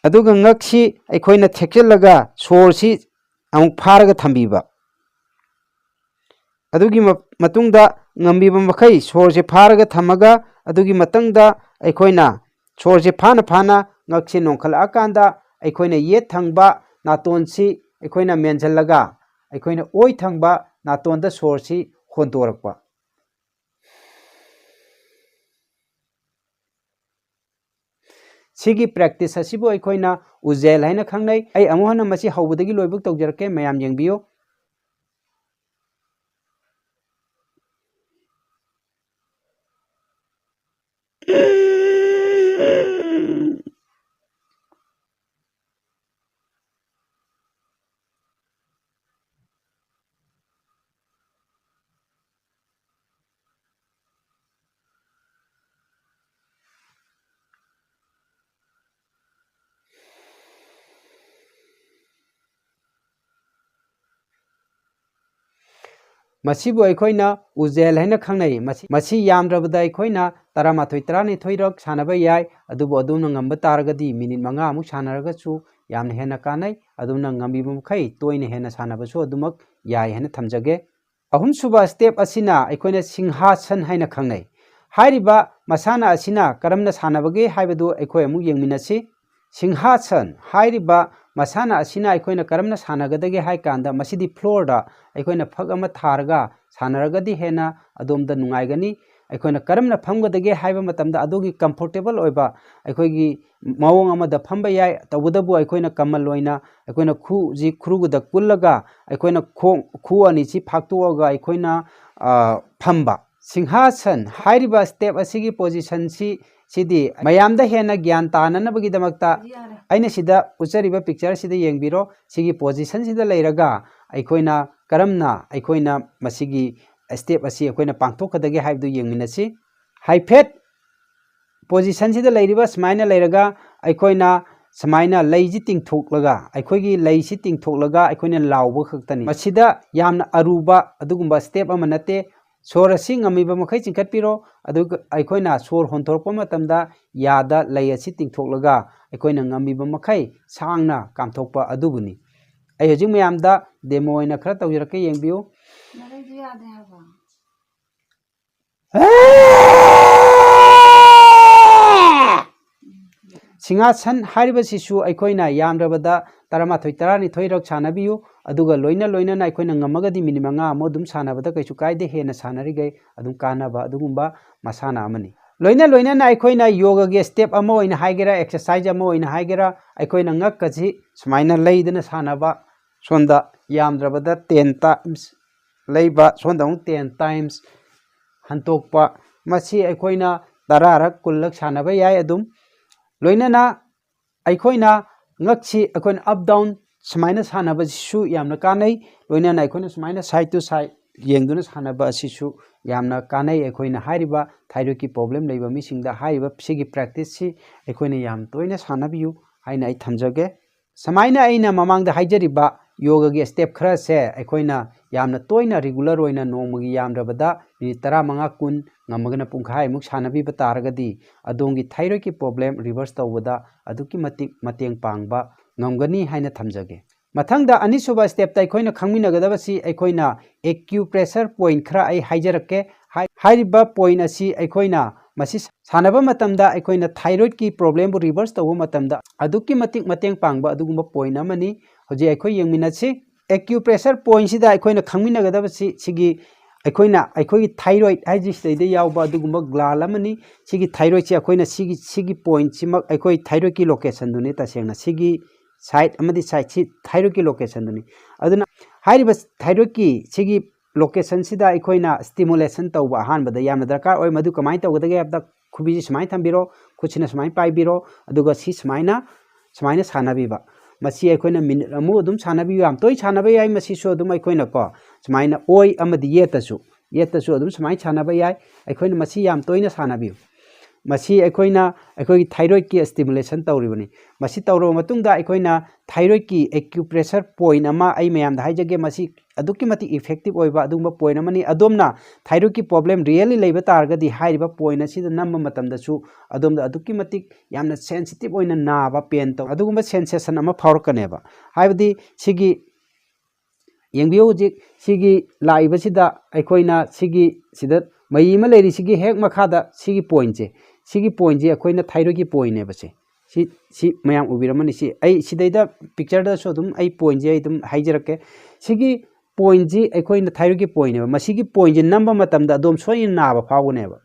ꯑꯗꯨꯒ ꯉꯛꯁꯤ ꯑꯩꯈꯣꯏꯅ ꯊꯦꯛꯆꯤꯜꯂꯒ ꯁꯣꯔꯁꯤ ꯑꯃꯨꯛ ꯐꯥꯔꯒ ꯊꯝꯕꯤꯕ꯫ ꯑꯗꯨꯒꯤ ꯃ-, ꯃꯇꯨꯡꯗ ꯉꯝꯕꯤꯕ ꯃꯈꯩ ꯁꯣꯔꯁꯦ ꯐꯥꯔꯒ ꯊꯝꯃꯒ, ꯑꯗꯨꯒꯤ ꯃꯇꯨꯡꯗ ꯑꯩꯈꯣꯏꯅ ꯁꯣꯔꯁꯦ ꯐꯥꯅ ꯐꯥꯅ ꯉꯛꯁꯦ ꯅꯣꯟꯈꯠꯂꯛꯑꯀꯥꯟꯗ, ꯑꯩꯈꯣꯏꯅ ꯌꯦꯠ ꯊꯪꯕ ꯅꯥꯇꯣꯟꯁꯤ ꯑꯩꯈꯣꯏꯅ ꯃꯦꯟꯁꯤꯜꯂꯒ, ꯑꯩꯈꯣꯏꯅ ꯑꯣꯏ ꯊꯪꯕ ꯅꯥꯇꯣꯟꯗ ꯁꯣꯔꯁꯤ ꯍꯣꯟꯗꯣꯔꯛꯄ꯫ ꯁꯤꯒꯤ practice ꯑꯁꯤꯕꯨ ꯑꯩꯈꯣꯏꯅ ꯎꯖꯦꯜ ꯍꯥꯏꯅ ꯈꯪꯅꯩ꯫ ꯑꯩ ꯑꯃꯨꯛ ꯍꯟꯅ ꯃꯁꯤ ꯍꯧꯕꯗꯒꯤ ꯂꯣꯏꯕ ꯇꯧꯖꯔꯛꯀꯦ, ꯃꯌꯥꯝ ꯌꯦꯡꯕꯤꯌꯨ꯫ ꯃꯁꯤꯕꯨ ꯑꯩꯈꯣꯏꯅ ꯎꯖꯦꯜ ꯍꯥꯏꯅ ꯈꯪꯅꯩ꯫ ꯃꯁꯤ, ꯃꯁꯤ ꯌꯥꯝꯗ꯭ꯔꯕꯗ ꯑꯩꯈꯣꯏꯅ ꯇꯔꯥꯃꯥꯊꯣꯏ, ꯇꯔꯥꯅꯤꯊꯣꯏꯔꯛ ꯁꯥꯟꯅꯕ ꯌꯥꯏ꯫ ꯑꯗꯨꯕꯨ ꯑꯗꯣꯝꯅ ꯉꯝꯕ ꯇꯥꯔꯒꯗꯤ ꯃꯤꯅꯤꯠ ꯃꯉꯥꯃꯨꯛ ꯁꯥꯟꯅꯔꯒꯁꯨ ꯌꯥꯝꯅ ꯍꯦꯟꯅ ꯀꯥꯟꯅꯩ꯫ ꯑꯗꯣꯝꯅ ꯉꯝꯕꯤꯕ ꯃꯈꯩ ꯇꯣꯏꯅ ꯍꯦꯟꯅ ꯁꯥꯟꯅꯕꯁꯨ ꯑꯗꯨꯃꯛ ꯌꯥꯏ ꯍꯥꯏꯅ ꯊꯝꯖꯒꯦ꯫ ꯑꯍꯨꯝꯁꯨꯕ step ꯑꯁꯤꯅ ꯑꯩꯈꯣꯏꯅ ꯁꯤꯡꯍꯥꯁꯟ ꯍꯥꯏꯅ ꯈꯪꯅꯩ꯫ ꯍꯥꯏꯔꯤꯕ ꯃꯁꯥꯟꯅ ꯑꯁꯤꯅ ꯀꯔꯝꯅ ꯁꯥꯟꯅꯕꯒꯦ ꯍꯥꯏꯕꯗꯨ ꯑꯩꯈꯣꯏ ꯑꯃꯨꯛ ꯌꯦꯡꯃꯤꯟꯅꯁꯤ꯫ ꯁꯤꯡꯍꯥꯁꯟ ꯍꯥꯏꯔꯤꯕ ꯃꯁꯥꯟꯅ ꯑꯁꯤꯅ ꯑꯩꯈꯣꯏꯅ ꯀꯔꯝꯅ ꯁꯥꯟꯅꯒꯗꯒꯦ ꯍꯥꯏ ꯀꯥꯟꯗ, ꯃꯁꯤꯗꯤ floorꯗ ꯑꯩꯈꯣꯏꯅ ꯐꯛ ꯑꯃ ꯊꯥꯔꯒ ꯁꯥꯟꯅꯔꯒꯗꯤ ꯍꯦꯟꯅ ꯑꯗꯣꯝꯗ ꯅꯨꯡꯉꯥꯏꯒꯅꯤ꯫ ꯑꯩꯈꯣꯏꯅ ꯀꯔꯝꯅ ꯐꯝꯒꯗꯒꯦ ꯍꯥꯏꯕ ꯃꯇꯝꯗ, ꯑꯗꯣꯝꯒꯤ comfortable ꯑꯣꯏꯕ ꯑꯩꯈꯣꯏꯒꯤ ꯃꯑꯣꯡ ꯑꯃꯗ ꯐꯝꯕ ꯌꯥꯏ꯫ ꯇꯧꯕꯇꯕꯨ ꯑꯩꯈꯣꯏꯅ ꯀꯃꯟ ꯑꯣꯏꯅ ꯑꯩꯈꯣꯏꯅ ꯈꯨꯁꯤ ꯈꯨꯔꯨꯒꯗ ꯀꯨꯜꯂꯒ ꯑꯩꯈꯣꯏꯅ ꯈꯣꯡ, ꯈꯨ ꯑꯅꯤꯁꯤ ꯐꯥꯛꯇꯣꯛꯑꯒ ꯑꯩꯈꯣꯏꯅ, ꯑ, ꯐꯝꯕ꯫ ꯁꯤꯡꯍꯥꯁꯟ ꯍꯥꯏꯔꯤꯕ step ꯑꯁꯤꯒꯤ positionꯁꯤ, ꯁꯤꯗꯤ ꯃꯌꯥꯝꯗ ꯍꯦꯟꯅ ꯒ꯭ꯌꯥꯟ ꯇꯥꯅꯅꯕꯒꯤꯗꯃꯛꯇ ꯌꯥꯔꯦ꯫ ꯑꯩꯅ ꯁꯤꯗ ꯎꯠꯆꯔꯤꯕ pictureꯁꯤꯗ ꯌꯦꯡꯕꯤꯔꯣ꯫ ꯁꯤꯒꯤ positionꯁꯤꯗ ꯂꯩꯔꯒ ꯑꯩꯈꯣꯏꯅ ꯀꯔꯝꯅ ꯑꯩꯈꯣꯏꯅ ꯃꯁꯤꯒꯤ step ꯑꯁꯤ ꯑꯩꯈꯣꯏꯅ ꯄꯥꯡꯊꯣꯛꯀꯗꯒꯦ ꯍꯥꯏꯕꯗꯨ ꯌꯦꯡꯃꯤꯟꯅꯁꯤ꯫ ꯍꯥꯏꯐꯦꯠ position ꯁꯤꯗ ꯂꯩꯔꯤꯕ ꯁꯨꯃꯥꯏꯅ ꯂꯩꯔꯒ ꯑꯩꯈꯣꯏꯅ ꯁꯨꯃꯥꯏꯅ ꯂꯩꯁꯤ ꯇꯤꯡꯊꯣꯛꯂꯒ, ꯑꯩꯈꯣꯏꯒꯤ ꯂꯩꯁꯤ ꯇꯤꯡꯊꯣꯛꯂꯒ ꯑꯩꯈꯣꯏꯅ ꯂꯥꯎꯕ ꯈꯛꯇꯅꯤ꯫ ꯃꯁꯤꯗ ꯌꯥꯝꯅ ꯑꯔꯨꯕ ꯑꯗꯨꯒꯨꯝꯕ step ꯑꯃ ꯅꯠꯇꯦ꯫ ꯁꯣꯔ ꯑꯁꯤ ꯉꯝꯃꯤꯕ ꯃꯈꯩ ꯆꯤꯡꯈꯠꯄꯤꯔꯣ, ꯑꯗꯨꯒ ꯑꯩꯈꯣꯏꯅ ꯁꯣꯔ ꯍꯣꯟꯊꯣꯔꯛꯄ ꯃꯇꯝꯗ ꯌꯥꯗ ꯂꯩ ꯑꯁꯤ ꯇꯤꯡꯊꯣꯛꯂꯒ ꯑꯩꯈꯣꯏꯅ ꯉꯝꯃꯤꯕ ꯃꯈꯩ ꯁꯥꯡꯅ ꯀꯥꯝꯊꯣꯛꯄ ꯑꯗꯨꯕꯨꯅꯤ꯫ ꯑꯩ ꯍꯧꯖꯤꯛ ꯃꯌꯥꯝꯗ demo ꯑꯣꯏꯅ ꯈꯔ ꯇꯧꯖꯔꯛꯀꯦ, ꯌꯦꯡꯕꯤꯌꯨ꯫ ꯅꯔꯩꯗꯨ ꯌꯥꯗ꯭ꯔꯦ ꯍꯥꯏꯕ? ꯁꯤꯡꯍꯥꯁꯟ ꯍꯥꯏꯔꯤꯕꯁꯤꯁꯨ ꯑꯩꯈꯣꯏꯅ ꯌꯥꯝꯗ꯭ꯔꯕꯗ ꯇꯔꯥꯃꯥꯊꯣꯏ, ꯇꯔꯥꯅꯤꯊꯣꯏꯔꯛ ꯁꯥꯟꯅꯕꯤꯌꯨ, ꯑꯗꯨꯒ ꯂꯣꯏꯅ ꯂꯣꯏꯅꯅ ꯑꯩꯈꯣꯏꯅ ꯉꯝꯃꯒꯗꯤ ꯃꯤꯅꯤꯠ ꯃꯉꯥ ꯑꯃꯨꯛ ꯑꯗꯨꯝ ꯁꯥꯟꯅꯕꯗ ꯀꯩꯁꯨ ꯀꯥꯏꯗꯦ, ꯍꯦꯟꯅ ꯁꯥꯟꯅꯔꯤꯈꯩ ꯑꯗꯨꯝ ꯀꯥꯟꯅꯕ ꯑꯗꯨꯒꯨꯝꯕ ꯃꯁꯥꯟꯅ ꯑꯃꯅꯤ꯫ ꯂꯣꯏꯅ ꯂꯣꯏꯅꯅ ꯑꯩꯈꯣꯏꯅ ꯌꯣꯒꯒꯤ step ꯑꯃ ꯑꯣꯏꯅ ꯍꯥꯏꯒꯦꯔꯥ, exercise ꯑꯃ ꯑꯣꯏꯅ ꯍꯥꯏꯒꯦꯔꯥ, ꯑꯩꯈꯣꯏꯅ ꯉꯛꯀꯁꯤ ꯁꯨꯃꯥꯏꯅ ꯂꯩꯗꯅ ꯁꯥꯟꯅꯕ, ꯁꯣꯝꯗ ꯌꯥꯝꯗ꯭ꯔꯕꯗ ten times ꯂꯩꯕ, ꯁꯣꯝꯗ ꯑꯃꯨꯛ ten times ꯍꯟꯇꯣꯛꯄ, ꯃꯁꯤ ꯑꯩꯈꯣꯏꯅ ꯇꯔꯥꯔꯛ, ꯀꯨꯟꯂꯛ ꯁꯥꯟꯅꯕ ꯌꯥꯏ꯫ ꯑꯗꯨꯝ ꯂꯣꯏꯅꯅ ꯑꯩꯈꯣꯏꯅ ꯉꯛꯁꯤ ꯑꯩꯈꯣꯏꯅ up down ꯁꯨꯃꯥꯏꯅ ꯁꯥꯟꯅꯕꯁꯤꯁꯨ ꯌꯥꯝꯅ ꯀꯥꯟꯅꯩ꯫ ꯂꯣꯏꯅꯅ ꯑꯩꯈꯣꯏꯅ ꯁꯨꯃꯥꯏꯅ side to side ꯌꯦꯡꯗꯨꯅ ꯁꯥꯟꯅꯕ ꯑꯁꯤꯁꯨ ꯌꯥꯝꯅ ꯀꯥꯟꯅꯩ꯫ ꯑꯩꯈꯣꯏꯅ ꯍꯥꯏꯔꯤꯕ thyroidꯀꯤ problem ꯂꯩꯕ ꯃꯤꯁꯤꯡꯗ ꯍꯥꯏꯔꯤꯕ ꯁꯤꯒꯤ practiceꯁꯤ ꯑꯩꯈꯣꯏꯅ ꯌꯥꯝ ꯇꯣꯏꯅ ꯁꯥꯟꯅꯕꯤꯌꯨ ꯍꯥꯏꯅ ꯑꯩ ꯊꯝꯖꯒꯦ꯫ ꯁꯨꯃꯥꯏꯅ ꯑꯩꯅ ꯃꯃꯥꯡꯗ ꯍꯥꯏꯖꯔꯤꯕ ꯌꯣꯒꯒꯤ step ꯈꯔꯁꯦ ꯑꯩꯈꯣꯏꯅ ꯌꯥꯝꯅ ꯇꯣꯏꯅ regular ꯑꯣꯏꯅ ꯅꯣꯡꯃꯒꯤ ꯌꯥꯝꯗ꯭ꯔꯕꯗ ꯃꯤꯅꯤꯠ ꯇꯔꯥꯃꯉꯥ, ꯀꯨꯟ, ꯉꯝꯃꯒꯅ ꯄꯨꯡꯈꯥꯏꯃꯨꯛ ꯁꯥꯟꯅꯕꯤꯕ ꯇꯥꯔꯒꯗꯤ ꯑꯗꯣꯝꯒꯤ thyroidꯀꯤ problem reverse ꯇꯧꯕꯗ ꯑꯗꯨꯛꯀꯤ ꯃꯇꯤꯛ ꯃꯇꯦꯡ ꯄꯥꯡꯕ ꯉꯝꯒꯅꯤ ꯍꯥꯏꯅ ꯊꯝꯖꯒꯦ꯫ ꯃꯊꯪꯗ ꯑꯅꯤꯁꯨꯕ stepꯇ ꯑꯩꯈꯣꯏꯅ ꯈꯪꯃꯤꯟꯅꯒꯗꯕꯁꯤ ꯑꯩꯈꯣꯏꯅ acupressure point ꯈꯔ ꯑꯩ ꯍꯥꯏꯖꯔꯛꯀꯦ꯫ ꯍꯥꯏ-, ꯍꯥꯏꯔꯤꯕ point ꯑꯁꯤ ꯑꯩꯈꯣꯏꯅ ꯃꯁꯤ ꯁꯥꯟꯅꯕ ꯃꯇꯝꯗ ꯑꯩꯈꯣꯏꯅ thyroidꯀꯤ problemꯕꯨ reverse ꯇꯧꯕ ꯃꯇꯝꯗ ꯑꯗꯨꯛꯀꯤ ꯃꯇꯤꯛ ꯃꯇꯦꯡ ꯄꯥꯡꯕ ꯑꯗꯨꯒꯨꯝꯕ point ꯑꯃꯅꯤ꯫ ꯍꯧꯖꯤꯛ ꯑꯩꯈꯣꯏ ꯌꯦꯡꯃꯤꯟꯅꯁꯤ꯫ Acupressure pointꯁꯤꯗ ꯑꯩꯈꯣꯏꯅ ꯈꯪꯃꯤꯟꯅꯒꯗꯕꯁꯤ ꯁꯤꯒꯤ ꯑꯩꯈꯣꯏꯅ, ꯑꯩꯈꯣꯏꯒꯤ thyroid ꯍꯥꯏꯁꯤ ꯁꯤꯗꯩꯗ ꯌꯥꯎꯕ ꯑꯗꯨꯒꯨꯝꯕ gland ꯑꯃꯅꯤ꯫ ꯁꯤꯒꯤ thyroidꯁꯤ ꯑꯩꯈꯣꯏꯅ ꯁꯤꯒꯤ, ꯁꯤꯒꯤ pointꯁꯤꯃꯛ ꯑꯩꯈꯣꯏ thyroidꯀꯤ locationꯗꯨꯅꯤ꯫ ꯇꯁꯦꯡꯅ ꯁꯤꯒꯤ side ꯑꯃꯗꯤ sideꯁꯤ thyroidꯀꯤ locationꯗꯨꯅꯤ꯫ ꯑꯗꯨꯅ ꯍꯥꯏꯔꯤꯕ thyroidꯀꯤ ꯁꯤꯒꯤ locationꯁꯤꯗ ꯑꯩꯈꯣꯏꯅ stimulation ꯇꯧꯕ ꯑꯍꯥꯟꯕꯗ ꯌꯥꯝꯅ ꯗꯔꯀꯥꯔ ꯑꯣꯏ꯫ ꯃꯗꯨ ꯀꯃꯥꯏꯅ ꯇꯧꯒꯗꯒꯦ ꯍꯥꯏꯕꯗ, ꯈꯨꯕꯤꯁꯤ ꯁꯨꯃꯥꯏꯅ ꯊꯝꯕꯤꯔꯣ, ꯈꯨꯠꯁꯤꯅ ꯁꯨꯃꯥꯏꯅ ꯄꯥꯏꯕꯤꯔꯣ, ꯑꯗꯨꯒ ꯁꯤ ꯁꯨꯃꯥꯏꯅ, ꯁꯨꯃꯥꯏꯅ ꯁꯥꯟꯅꯕꯤꯕ꯫ ꯃꯁꯤ ꯑꯩꯈꯣꯏꯅ ꯃꯤꯅꯤꯠ ꯑꯃꯨꯛ ꯑꯗꯨꯝ ꯁꯥꯟꯅꯕꯤꯌꯨ꯫ ꯌꯥꯝ ꯇꯣꯏꯅ ꯁꯥꯟꯅꯕ ꯌꯥꯏ ꯃꯁꯤꯁꯨ ꯑꯗꯨꯝ ꯑꯩꯈꯣꯏꯅꯀꯣ, ꯁꯨꯃꯥꯏꯅ ꯑꯣꯏ ꯑꯃꯗꯤ ꯌꯦꯠꯇꯁꯨ, ꯌꯦꯠꯇꯁꯨ ꯑꯗꯨꯝ ꯁꯨꯃꯥꯏꯅ ꯁꯥꯟꯅꯕ ꯌꯥꯏ꯫ ꯑꯩꯈꯣꯏꯅ ꯃꯁꯤ ꯌꯥꯝ ꯇꯣꯏꯅ ꯁꯥꯟꯅꯕꯤꯌꯨ꯫ ꯃꯁꯤ ꯑꯩꯈꯣꯏꯅ ꯑꯩꯈꯣꯏꯒꯤ ꯊꯥꯏꯔꯣꯏꯗꯀꯤ ꯁ꯭ꯇꯤꯃꯨꯂꯦꯁꯟ ꯇꯧꯔꯤꯕꯅꯤ꯫ ꯃꯁꯤ ꯇꯧꯔꯕ ꯃꯇꯨꯡꯗ ꯑꯩꯈꯣꯏꯅ ꯊꯥꯏꯔꯣꯏꯗꯀꯤ ꯑꯦꯀ꯭ꯌꯨꯄ꯭ꯔꯦꯁꯔ ꯄꯣꯏꯟ ꯑꯃ ꯑꯩ ꯃꯌꯥꯝꯗ ꯍꯥꯏꯖꯒꯦ, ꯃꯁꯤ ꯑꯗꯨꯛꯀꯤ ꯃꯇꯤꯛ ꯏꯐꯦꯛꯇꯤꯞ ꯑꯣꯏꯕ ꯑꯗꯨꯒꯨꯝꯕ ꯄꯣꯏꯟ ꯑꯃꯅꯤ꯫ ꯑꯗꯣꯝꯅ ꯊꯥꯏꯔꯣꯏꯗꯀꯤ ꯄ꯭ꯔꯣꯕ꯭ꯂꯦꯝ ꯔꯤꯌꯦꯜꯂꯤ ꯂꯩꯕ ꯇꯥꯔꯒꯗꯤ ꯍꯥꯏꯔꯤꯕ ꯄꯣꯏꯟ ꯑꯁꯤꯗ ꯅꯝꯕ ꯃꯇꯝꯗꯁꯨ ꯑꯗꯣꯝꯗ ꯑꯗꯨꯛꯀꯤ ꯃꯇꯤꯛ ꯌꯥꯝꯅ ꯁꯦꯟꯁꯤꯇꯤꯞ ꯑꯣꯏꯅ ꯅꯥꯕ, ꯄꯦꯟ ꯇꯧ, ꯑꯗꯨꯒꯨꯝꯕ ꯁꯦꯟꯁꯦꯁꯟ ꯑꯃ ꯐꯥꯎꯔꯛꯀꯅꯦꯕ꯫ ꯍꯥꯏꯕꯗꯤ ꯁꯤꯒꯤ, ꯌꯦꯡꯕꯤꯌꯨ, ꯍꯧꯖꯤꯛ ꯁꯤꯒꯤ ꯂꯥꯛꯏꯕꯁꯤꯗ ꯑꯩꯈꯣꯏꯅ ꯁꯤꯒꯤ, ꯁꯤꯗ ꯃꯩ ꯑꯃ ꯂꯩꯔꯤꯁꯤꯒꯤ ꯍꯦꯛ ꯃꯈꯥꯗ ꯁꯤꯒꯤ ꯄꯣꯏꯟꯁꯦ, ꯁꯤꯒꯤ ꯄꯣꯏꯟꯁꯦ ꯑꯩꯈꯣꯏꯅ ꯊꯥꯏꯔꯣꯏꯗꯀꯤ ꯄꯣꯏꯟꯅꯦꯕ꯫ ꯁꯤ, ꯁꯤ, ꯁꯤ ꯃꯌꯥꯝ ꯎꯕꯤꯔꯝꯃꯅꯤ꯫ ꯁꯤ ꯑꯩ ꯁꯤꯗꯩꯗ ꯄꯤꯛꯆꯔꯗꯁꯨ ꯑꯗꯨꯝ ꯑꯩ ꯄꯣꯏꯟꯁꯦ ꯑꯩ ꯑꯗꯨꯝ ꯍꯥꯏꯖꯔꯛꯀꯦ꯫ ꯁꯤꯒꯤ ꯄꯣꯏꯟꯁꯤ ꯑꯩꯈꯣꯏꯅ ꯊꯥꯏꯔꯣꯏꯗꯀꯤ ꯄꯣꯏꯟꯅꯦꯕ꯫ ꯃꯁꯤꯒꯤ ꯄꯣꯏꯟꯁꯦ ꯅꯝꯕ ꯃꯇꯝꯗ ꯑꯗꯣꯝ ꯁꯣꯏꯗꯅ ꯅꯥꯕ ꯐꯥꯎꯒꯅꯦꯕ꯫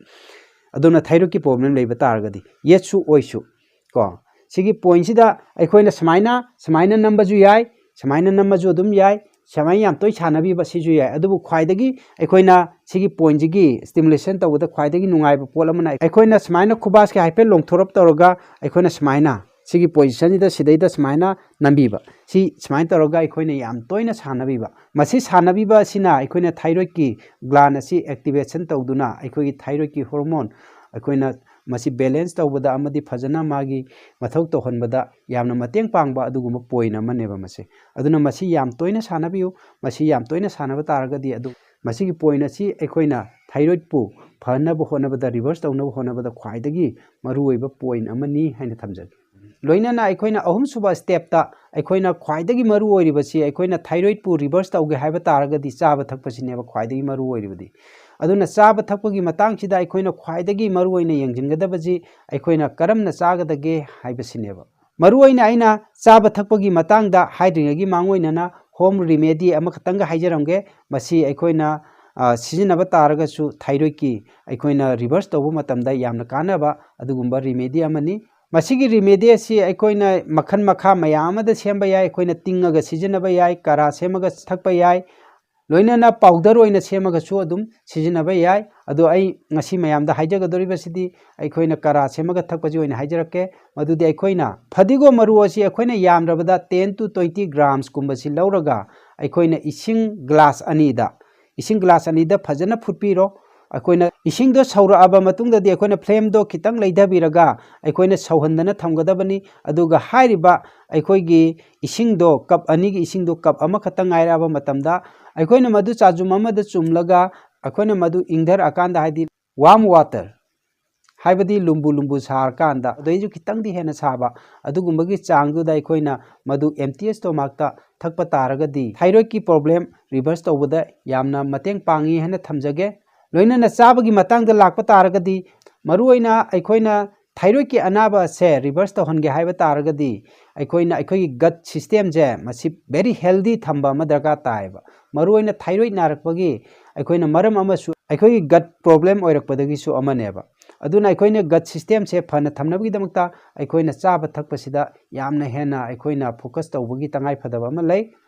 ꯑꯗꯨꯅ ꯊꯥꯏꯔꯣꯏꯗꯀꯤ ꯄ꯭ꯔꯣꯕ꯭ꯂꯦꯝ ꯂꯩꯕ ꯇꯥꯔꯒꯗꯤ, ꯌꯦꯠꯁꯨ ꯑꯣꯏꯁꯨ ꯀꯣ, ꯁꯤꯒꯤ ꯄꯣꯏꯟꯁꯤꯗ ꯑꯩꯈꯣꯏꯅ ꯁꯨꯃꯥꯏꯅ, ꯁꯨꯃꯥꯏꯅ ꯅꯝꯕꯁꯨ ꯌꯥꯏ, ꯁꯨꯃꯥꯏꯅ ꯅꯝꯃꯁꯨ ꯑꯗꯨꯝ ꯌꯥꯏ, ꯁꯨꯃꯥꯏꯅ ꯌꯥꯝ ꯇꯣꯏ ꯁꯥꯟꯅꯕꯤꯕ ꯁꯤꯁꯨ ꯌꯥꯏ꯫ ꯑꯗꯨꯕꯨ ꯈ꯭ꯋꯥꯏꯗꯒꯤ ꯑꯩꯈꯣꯏꯅ ꯁꯤꯒꯤ ꯄꯣꯏꯟꯁꯤꯒꯤ ꯁ꯭ꯇꯤꯃꯨꯂꯦꯁꯟ ꯇꯧꯕꯗ ꯈ꯭ꯋꯥꯏꯗꯒꯤ ꯅꯨꯡꯉꯥꯏꯕ ꯄꯣꯠ ꯑꯃꯅ ꯑꯩꯈꯣꯏꯅ ꯁꯨꯃꯥꯏꯅ ꯈꯨꯕꯥꯛꯁꯦ ꯍꯥꯏꯐꯦꯠ ꯂꯣꯡꯊꯣꯔꯞ ꯇꯧꯔꯒ ꯑꯩꯈꯣꯏꯅ ꯁꯨꯃꯥꯏꯅ ꯁꯤꯒꯤ ꯄꯣꯖꯤꯁꯟꯁꯤꯗ ꯁꯤꯗꯩꯗ ꯁꯨꯃꯥꯏꯅ ꯅꯝꯕꯤꯕ꯫ ꯁꯤ ꯁꯨꯃꯥꯏꯅ ꯇꯧꯔꯒ ꯑꯩꯈꯣꯏꯅ ꯌꯥꯝ ꯇꯣꯏꯅ ꯁꯥꯟꯅꯕꯤꯕ꯫ ꯃꯁꯤ ꯁꯥꯟꯅꯕꯤꯕ ꯑꯁꯤꯅ ꯑꯩꯈꯣꯏꯅ ꯊꯥꯏꯔꯣꯏꯗꯀꯤ ꯒ꯭ꯂꯥꯟ ꯑꯁꯤ ꯑꯦꯛꯇꯤꯚꯦꯁꯟ ꯇꯧꯗꯨꯅ ꯑꯩꯈꯣꯏꯒꯤ ꯊꯥꯏꯔꯣꯏꯗꯀꯤ ꯍꯣꯔꯃꯣꯟ ꯑꯩꯈꯣꯏꯅ ꯃꯁꯤ ꯕꯦꯂꯦꯟꯁ ꯇꯧꯕꯗ ꯑꯃꯗꯤ ꯐꯖꯅ ꯃꯥꯒꯤ ꯃꯊꯧ ꯇꯧꯍꯟꯕꯗ ꯌꯥꯝꯅ ꯃꯇꯦꯡ ꯄꯥꯡꯕ ꯑꯗꯨꯒꯨꯝꯕ ꯄꯣꯏꯟ ꯑꯃꯅꯦꯕ ꯃꯁꯤ꯫ ꯑꯗꯨꯅ ꯃꯁꯤ ꯌꯥꯝ ꯇꯣꯏꯅ ꯁꯥꯟꯅꯕꯤꯌꯨ꯫ ꯃꯁꯤ ꯌꯥꯝ ꯇꯣꯏꯅ ꯁꯥꯟꯅꯕ ꯇꯥꯔꯒꯗꯤ ꯑꯗꯨꯝ ꯃꯁꯤꯒꯤ ꯄꯣꯏꯟ ꯑꯁꯤ ꯑꯩꯈꯣꯏꯅ ꯊꯥꯏꯔꯣꯏꯗꯄꯨ ꯐꯍꯟꯅꯕ ꯍꯣꯠꯅꯕꯗ, ꯔꯤꯚꯔꯁ ꯇꯧꯅꯕ ꯍꯣꯠꯅꯕꯗ ꯈ꯭ꯋꯥꯏꯗꯒꯤ ꯃꯔꯨꯑꯣꯏꯕ ꯄꯣꯏꯟ ꯑꯃꯅꯤ ꯍꯥꯏꯅ ꯊꯝꯖꯒꯦ꯫ ꯂꯣꯏꯅꯅ ꯑꯩꯈꯣꯏꯅ ꯑꯍꯨꯝꯁꯨꯕ ꯁ꯭ꯇꯦꯞꯇ ꯑꯩꯈꯣꯏꯅ ꯈ꯭ꯋꯥꯏꯗꯒꯤ ꯃꯔꯨ ꯑꯣꯏꯔꯤꯕꯁꯤ, ꯑꯩꯈꯣꯏꯅ ꯊꯥꯏꯔꯣꯏꯗꯄꯨ ꯔꯤꯚꯔꯁ ꯇꯧꯒꯦ ꯍꯥꯏꯕ ꯇꯥꯔꯒꯗꯤ ꯆꯥꯕ ꯊꯛꯄꯁꯤꯅꯦꯕ ꯈ꯭ꯋꯥꯏꯗꯒꯤ ꯃꯔꯨ ꯑꯣꯏꯔꯤꯕꯗꯤ꯫ ꯑꯗꯨꯅ ꯆꯥꯕ ꯊꯛꯄꯒꯤ ꯃꯇꯥꯡꯁꯤꯗ ꯑꯩꯈꯣꯏꯅ ꯈ꯭ꯋꯥꯏꯗꯒꯤ ꯃꯔꯨ ꯑꯣꯏꯅ ꯌꯦꯡꯁꯤꯟꯒꯗꯕꯁꯤ ꯑꯩꯈꯣꯏꯅ ꯀꯔꯝꯅ ꯆꯥꯒꯗꯒꯦ ꯍꯥꯏꯕꯁꯤꯅꯦꯕ꯫ ꯃꯔꯨ ꯑꯣꯏꯅ ꯑꯩꯅ ꯆꯥꯕ ꯊꯛꯄꯒꯤ ꯃꯇꯥꯡꯗ ꯍꯥꯏꯗ꯭ꯔꯤꯉꯩꯒꯤ ꯃꯥꯡꯑꯣꯏꯅꯅ ꯍꯣꯝ ꯔꯤꯃꯦꯗꯤ ꯑꯃꯈꯛꯇꯪꯒ ꯍꯥꯏꯖꯔꯝꯒꯦ꯫ ꯃꯁꯤ ꯑꯩꯈꯣꯏꯅ, ꯑ, ꯁꯤꯖꯤꯟꯅꯕ ꯇꯥꯔꯒꯁꯨ ꯊꯥꯏꯔꯣꯏꯗꯀꯤ ꯑꯩꯈꯣꯏꯅ ꯔꯤꯚꯔꯁ ꯇꯧꯕ ꯃꯇꯝꯗ ꯌꯥꯝꯅ ꯀꯥꯟꯅꯕ ꯑꯗꯨꯒꯨꯝꯕ ꯔꯤꯃꯦꯗꯤ ꯑꯃꯅꯤ꯫ ꯃꯁꯤꯒꯤ ꯔꯤꯃꯦꯗꯤ ꯑꯁꯤ ꯑꯩꯈꯣꯏꯅ ꯃꯈꯜ ꯃꯈꯥ ꯃꯌꯥꯝ ꯑꯃꯗ ꯁꯦꯝꯕ ꯌꯥꯏ꯫ ꯑꯩꯈꯣꯏꯅ ꯇꯤꯡꯉꯒ ꯁꯤꯖꯤꯟꯅꯕ ꯌꯥꯏ, ꯀꯔꯥ ꯁꯦꯝꯃꯒ ꯊꯛꯄ ꯌꯥꯏ꯫ ꯂꯣꯏꯅꯅ ꯄꯥꯎꯗꯔ ꯑꯣꯏꯅ ꯁꯦꯝꯃꯒꯁꯨ ꯑꯗꯨꯝ ꯁꯤꯖꯤꯟꯅꯕ ꯌꯥꯏ꯫ ꯑꯗꯣ ꯑꯩ ꯉꯁꯤ ꯃꯌꯥꯝꯗ ꯍꯥꯏꯖꯒꯗꯧꯔꯤꯕꯁꯤꯗꯤ ꯑꯩꯈꯣꯏꯅ ꯀꯔꯥ ꯁꯦꯝꯃꯒ ꯊꯛꯄꯁꯤ ꯑꯣꯏꯅ ꯍꯥꯏꯖꯔꯛꯀꯦ꯫ ꯃꯗꯨꯗꯤ ꯑꯩꯈꯣꯏꯅ ꯐꯗꯤꯒꯣꯝ ꯃꯔꯨ ꯑꯁꯤ ꯑꯩꯈꯣꯏꯅ ꯌꯥꯝꯗ꯭ꯔꯕꯗ ten to twenty gramsꯀꯨꯝꯕꯁꯤ ꯂꯧꯔꯒ ꯑꯩꯈꯣꯏꯅ ꯏꯁꯤꯡ ꯒ꯭ꯂꯥꯁ ꯑꯅꯤꯗ, ꯏꯁꯤꯡ ꯒ꯭ꯂꯥꯁ ꯑꯅꯤꯗ ꯐꯖꯅ ꯐꯨꯠꯄꯤꯔꯣ꯫ ꯑꯩꯈꯣꯏꯅ ꯏꯁꯤꯡꯗꯣ ꯁꯧꯔꯛꯑꯕ ꯃꯇꯨꯡꯗꯗꯤ ꯑꯩꯈꯣꯏꯅ flameꯗꯣ ꯈꯤꯇꯪ ꯂꯩꯊꯕꯤꯔꯒ ꯑꯩꯈꯣꯏꯅ ꯁꯧꯍꯟꯗꯅ ꯊꯝꯒꯗꯕꯅꯤ꯫ ꯑꯗꯨꯒ ꯍꯥꯏꯔꯤꯕ ꯑꯩꯈꯣꯏꯒꯤ ꯏꯁꯤꯡꯗꯣ cup ꯑꯅꯤꯒꯤ ꯏꯁꯤꯡꯗꯣ cup ꯑꯃꯈꯛꯇ ꯉꯥꯏꯔꯛꯑꯕ ꯃꯇꯝꯗ ꯑꯩꯈꯣꯏꯅ ꯃꯗꯨ ꯆꯥꯖꯨꯝ ꯑꯃꯗ ꯆꯨꯝꯂꯒ ꯑꯩꯈꯣꯏꯅ ꯃꯗꯨ ꯏꯪꯊꯔꯛꯑꯀꯥꯟꯗ, ꯍꯥꯏꯗꯤ warm water, ꯍꯥꯏꯕꯗꯤ ꯂꯨꯝꯕꯨ ꯂꯨꯝꯕꯨ ꯁꯥꯔꯀꯥꯟꯗ, ꯑꯗꯩꯁꯨ ꯈꯤꯇꯪꯗꯤ ꯍꯦꯟꯅ ꯁꯥꯕ, ꯑꯗꯨꯒꯨꯝꯕꯒꯤ ꯆꯥꯡꯗꯨꯗ ꯑꯩꯈꯣꯏꯅ ꯃꯗꯨ empty stomachꯇ ꯊꯛꯄ ꯇꯥꯔꯒꯗꯤ thyroidꯀꯤ problem reverse ꯇꯧꯕꯗ ꯌꯥꯝꯅ ꯃꯇꯦꯡ ꯄꯥꯡꯉꯤ ꯍꯥꯏꯅ ꯊꯝꯖꯒꯦ꯫ ꯂꯣꯏꯅꯅ ꯆꯥꯕꯒꯤ ꯃꯇꯥꯡꯗ ꯂꯥꯛꯄ ꯇꯥꯔꯒꯗꯤ, ꯃꯔꯨꯑꯣꯏꯅ ꯑꯩꯈꯣꯏꯅ thyroidꯀꯤ ꯑꯅꯥꯕ ꯑꯁꯦ reverse ꯇꯧꯍꯟꯒꯦ ꯍꯥꯏꯕ ꯇꯥꯔꯒꯗꯤ, ꯑꯩꯈꯣꯏꯅ ꯑꯩꯈꯣꯏꯒꯤ gut systemꯁꯦ ꯃꯁꯤ very healthy ꯊꯝꯕ ꯑꯃ ꯗꯔꯀꯥꯔ ꯇꯥꯏꯌꯦꯕ꯫ ꯃꯔꯨꯑꯣꯏꯅ thyroid ꯅꯥꯔꯛꯄꯒꯤ ꯑꯩꯈꯣꯏꯅ ꯃꯔꯝ ꯑꯃꯁꯨ ꯑꯩꯈꯣꯏꯒꯤ gut problem ꯑꯣꯏꯔꯛꯄꯗꯒꯤꯁꯨ ꯑꯃꯅꯦꯕ꯫ ꯑꯗꯨꯅ ꯑꯩꯈꯣꯏꯅ gut systemꯁꯦ ꯐꯅ ꯊꯝꯅꯕꯒꯤꯗꯃꯛꯇ ꯑꯩꯈꯣꯏꯅ ꯆꯥꯕ ꯊꯛꯄꯁꯤꯗ ꯌꯥꯝꯅ ꯍꯦꯟꯅ ꯑꯩꯈꯣꯏꯅ focus ꯇꯧꯕꯒꯤ ꯇꯉꯥꯏ ꯐꯗꯕ ꯑꯃ ꯂꯩ꯫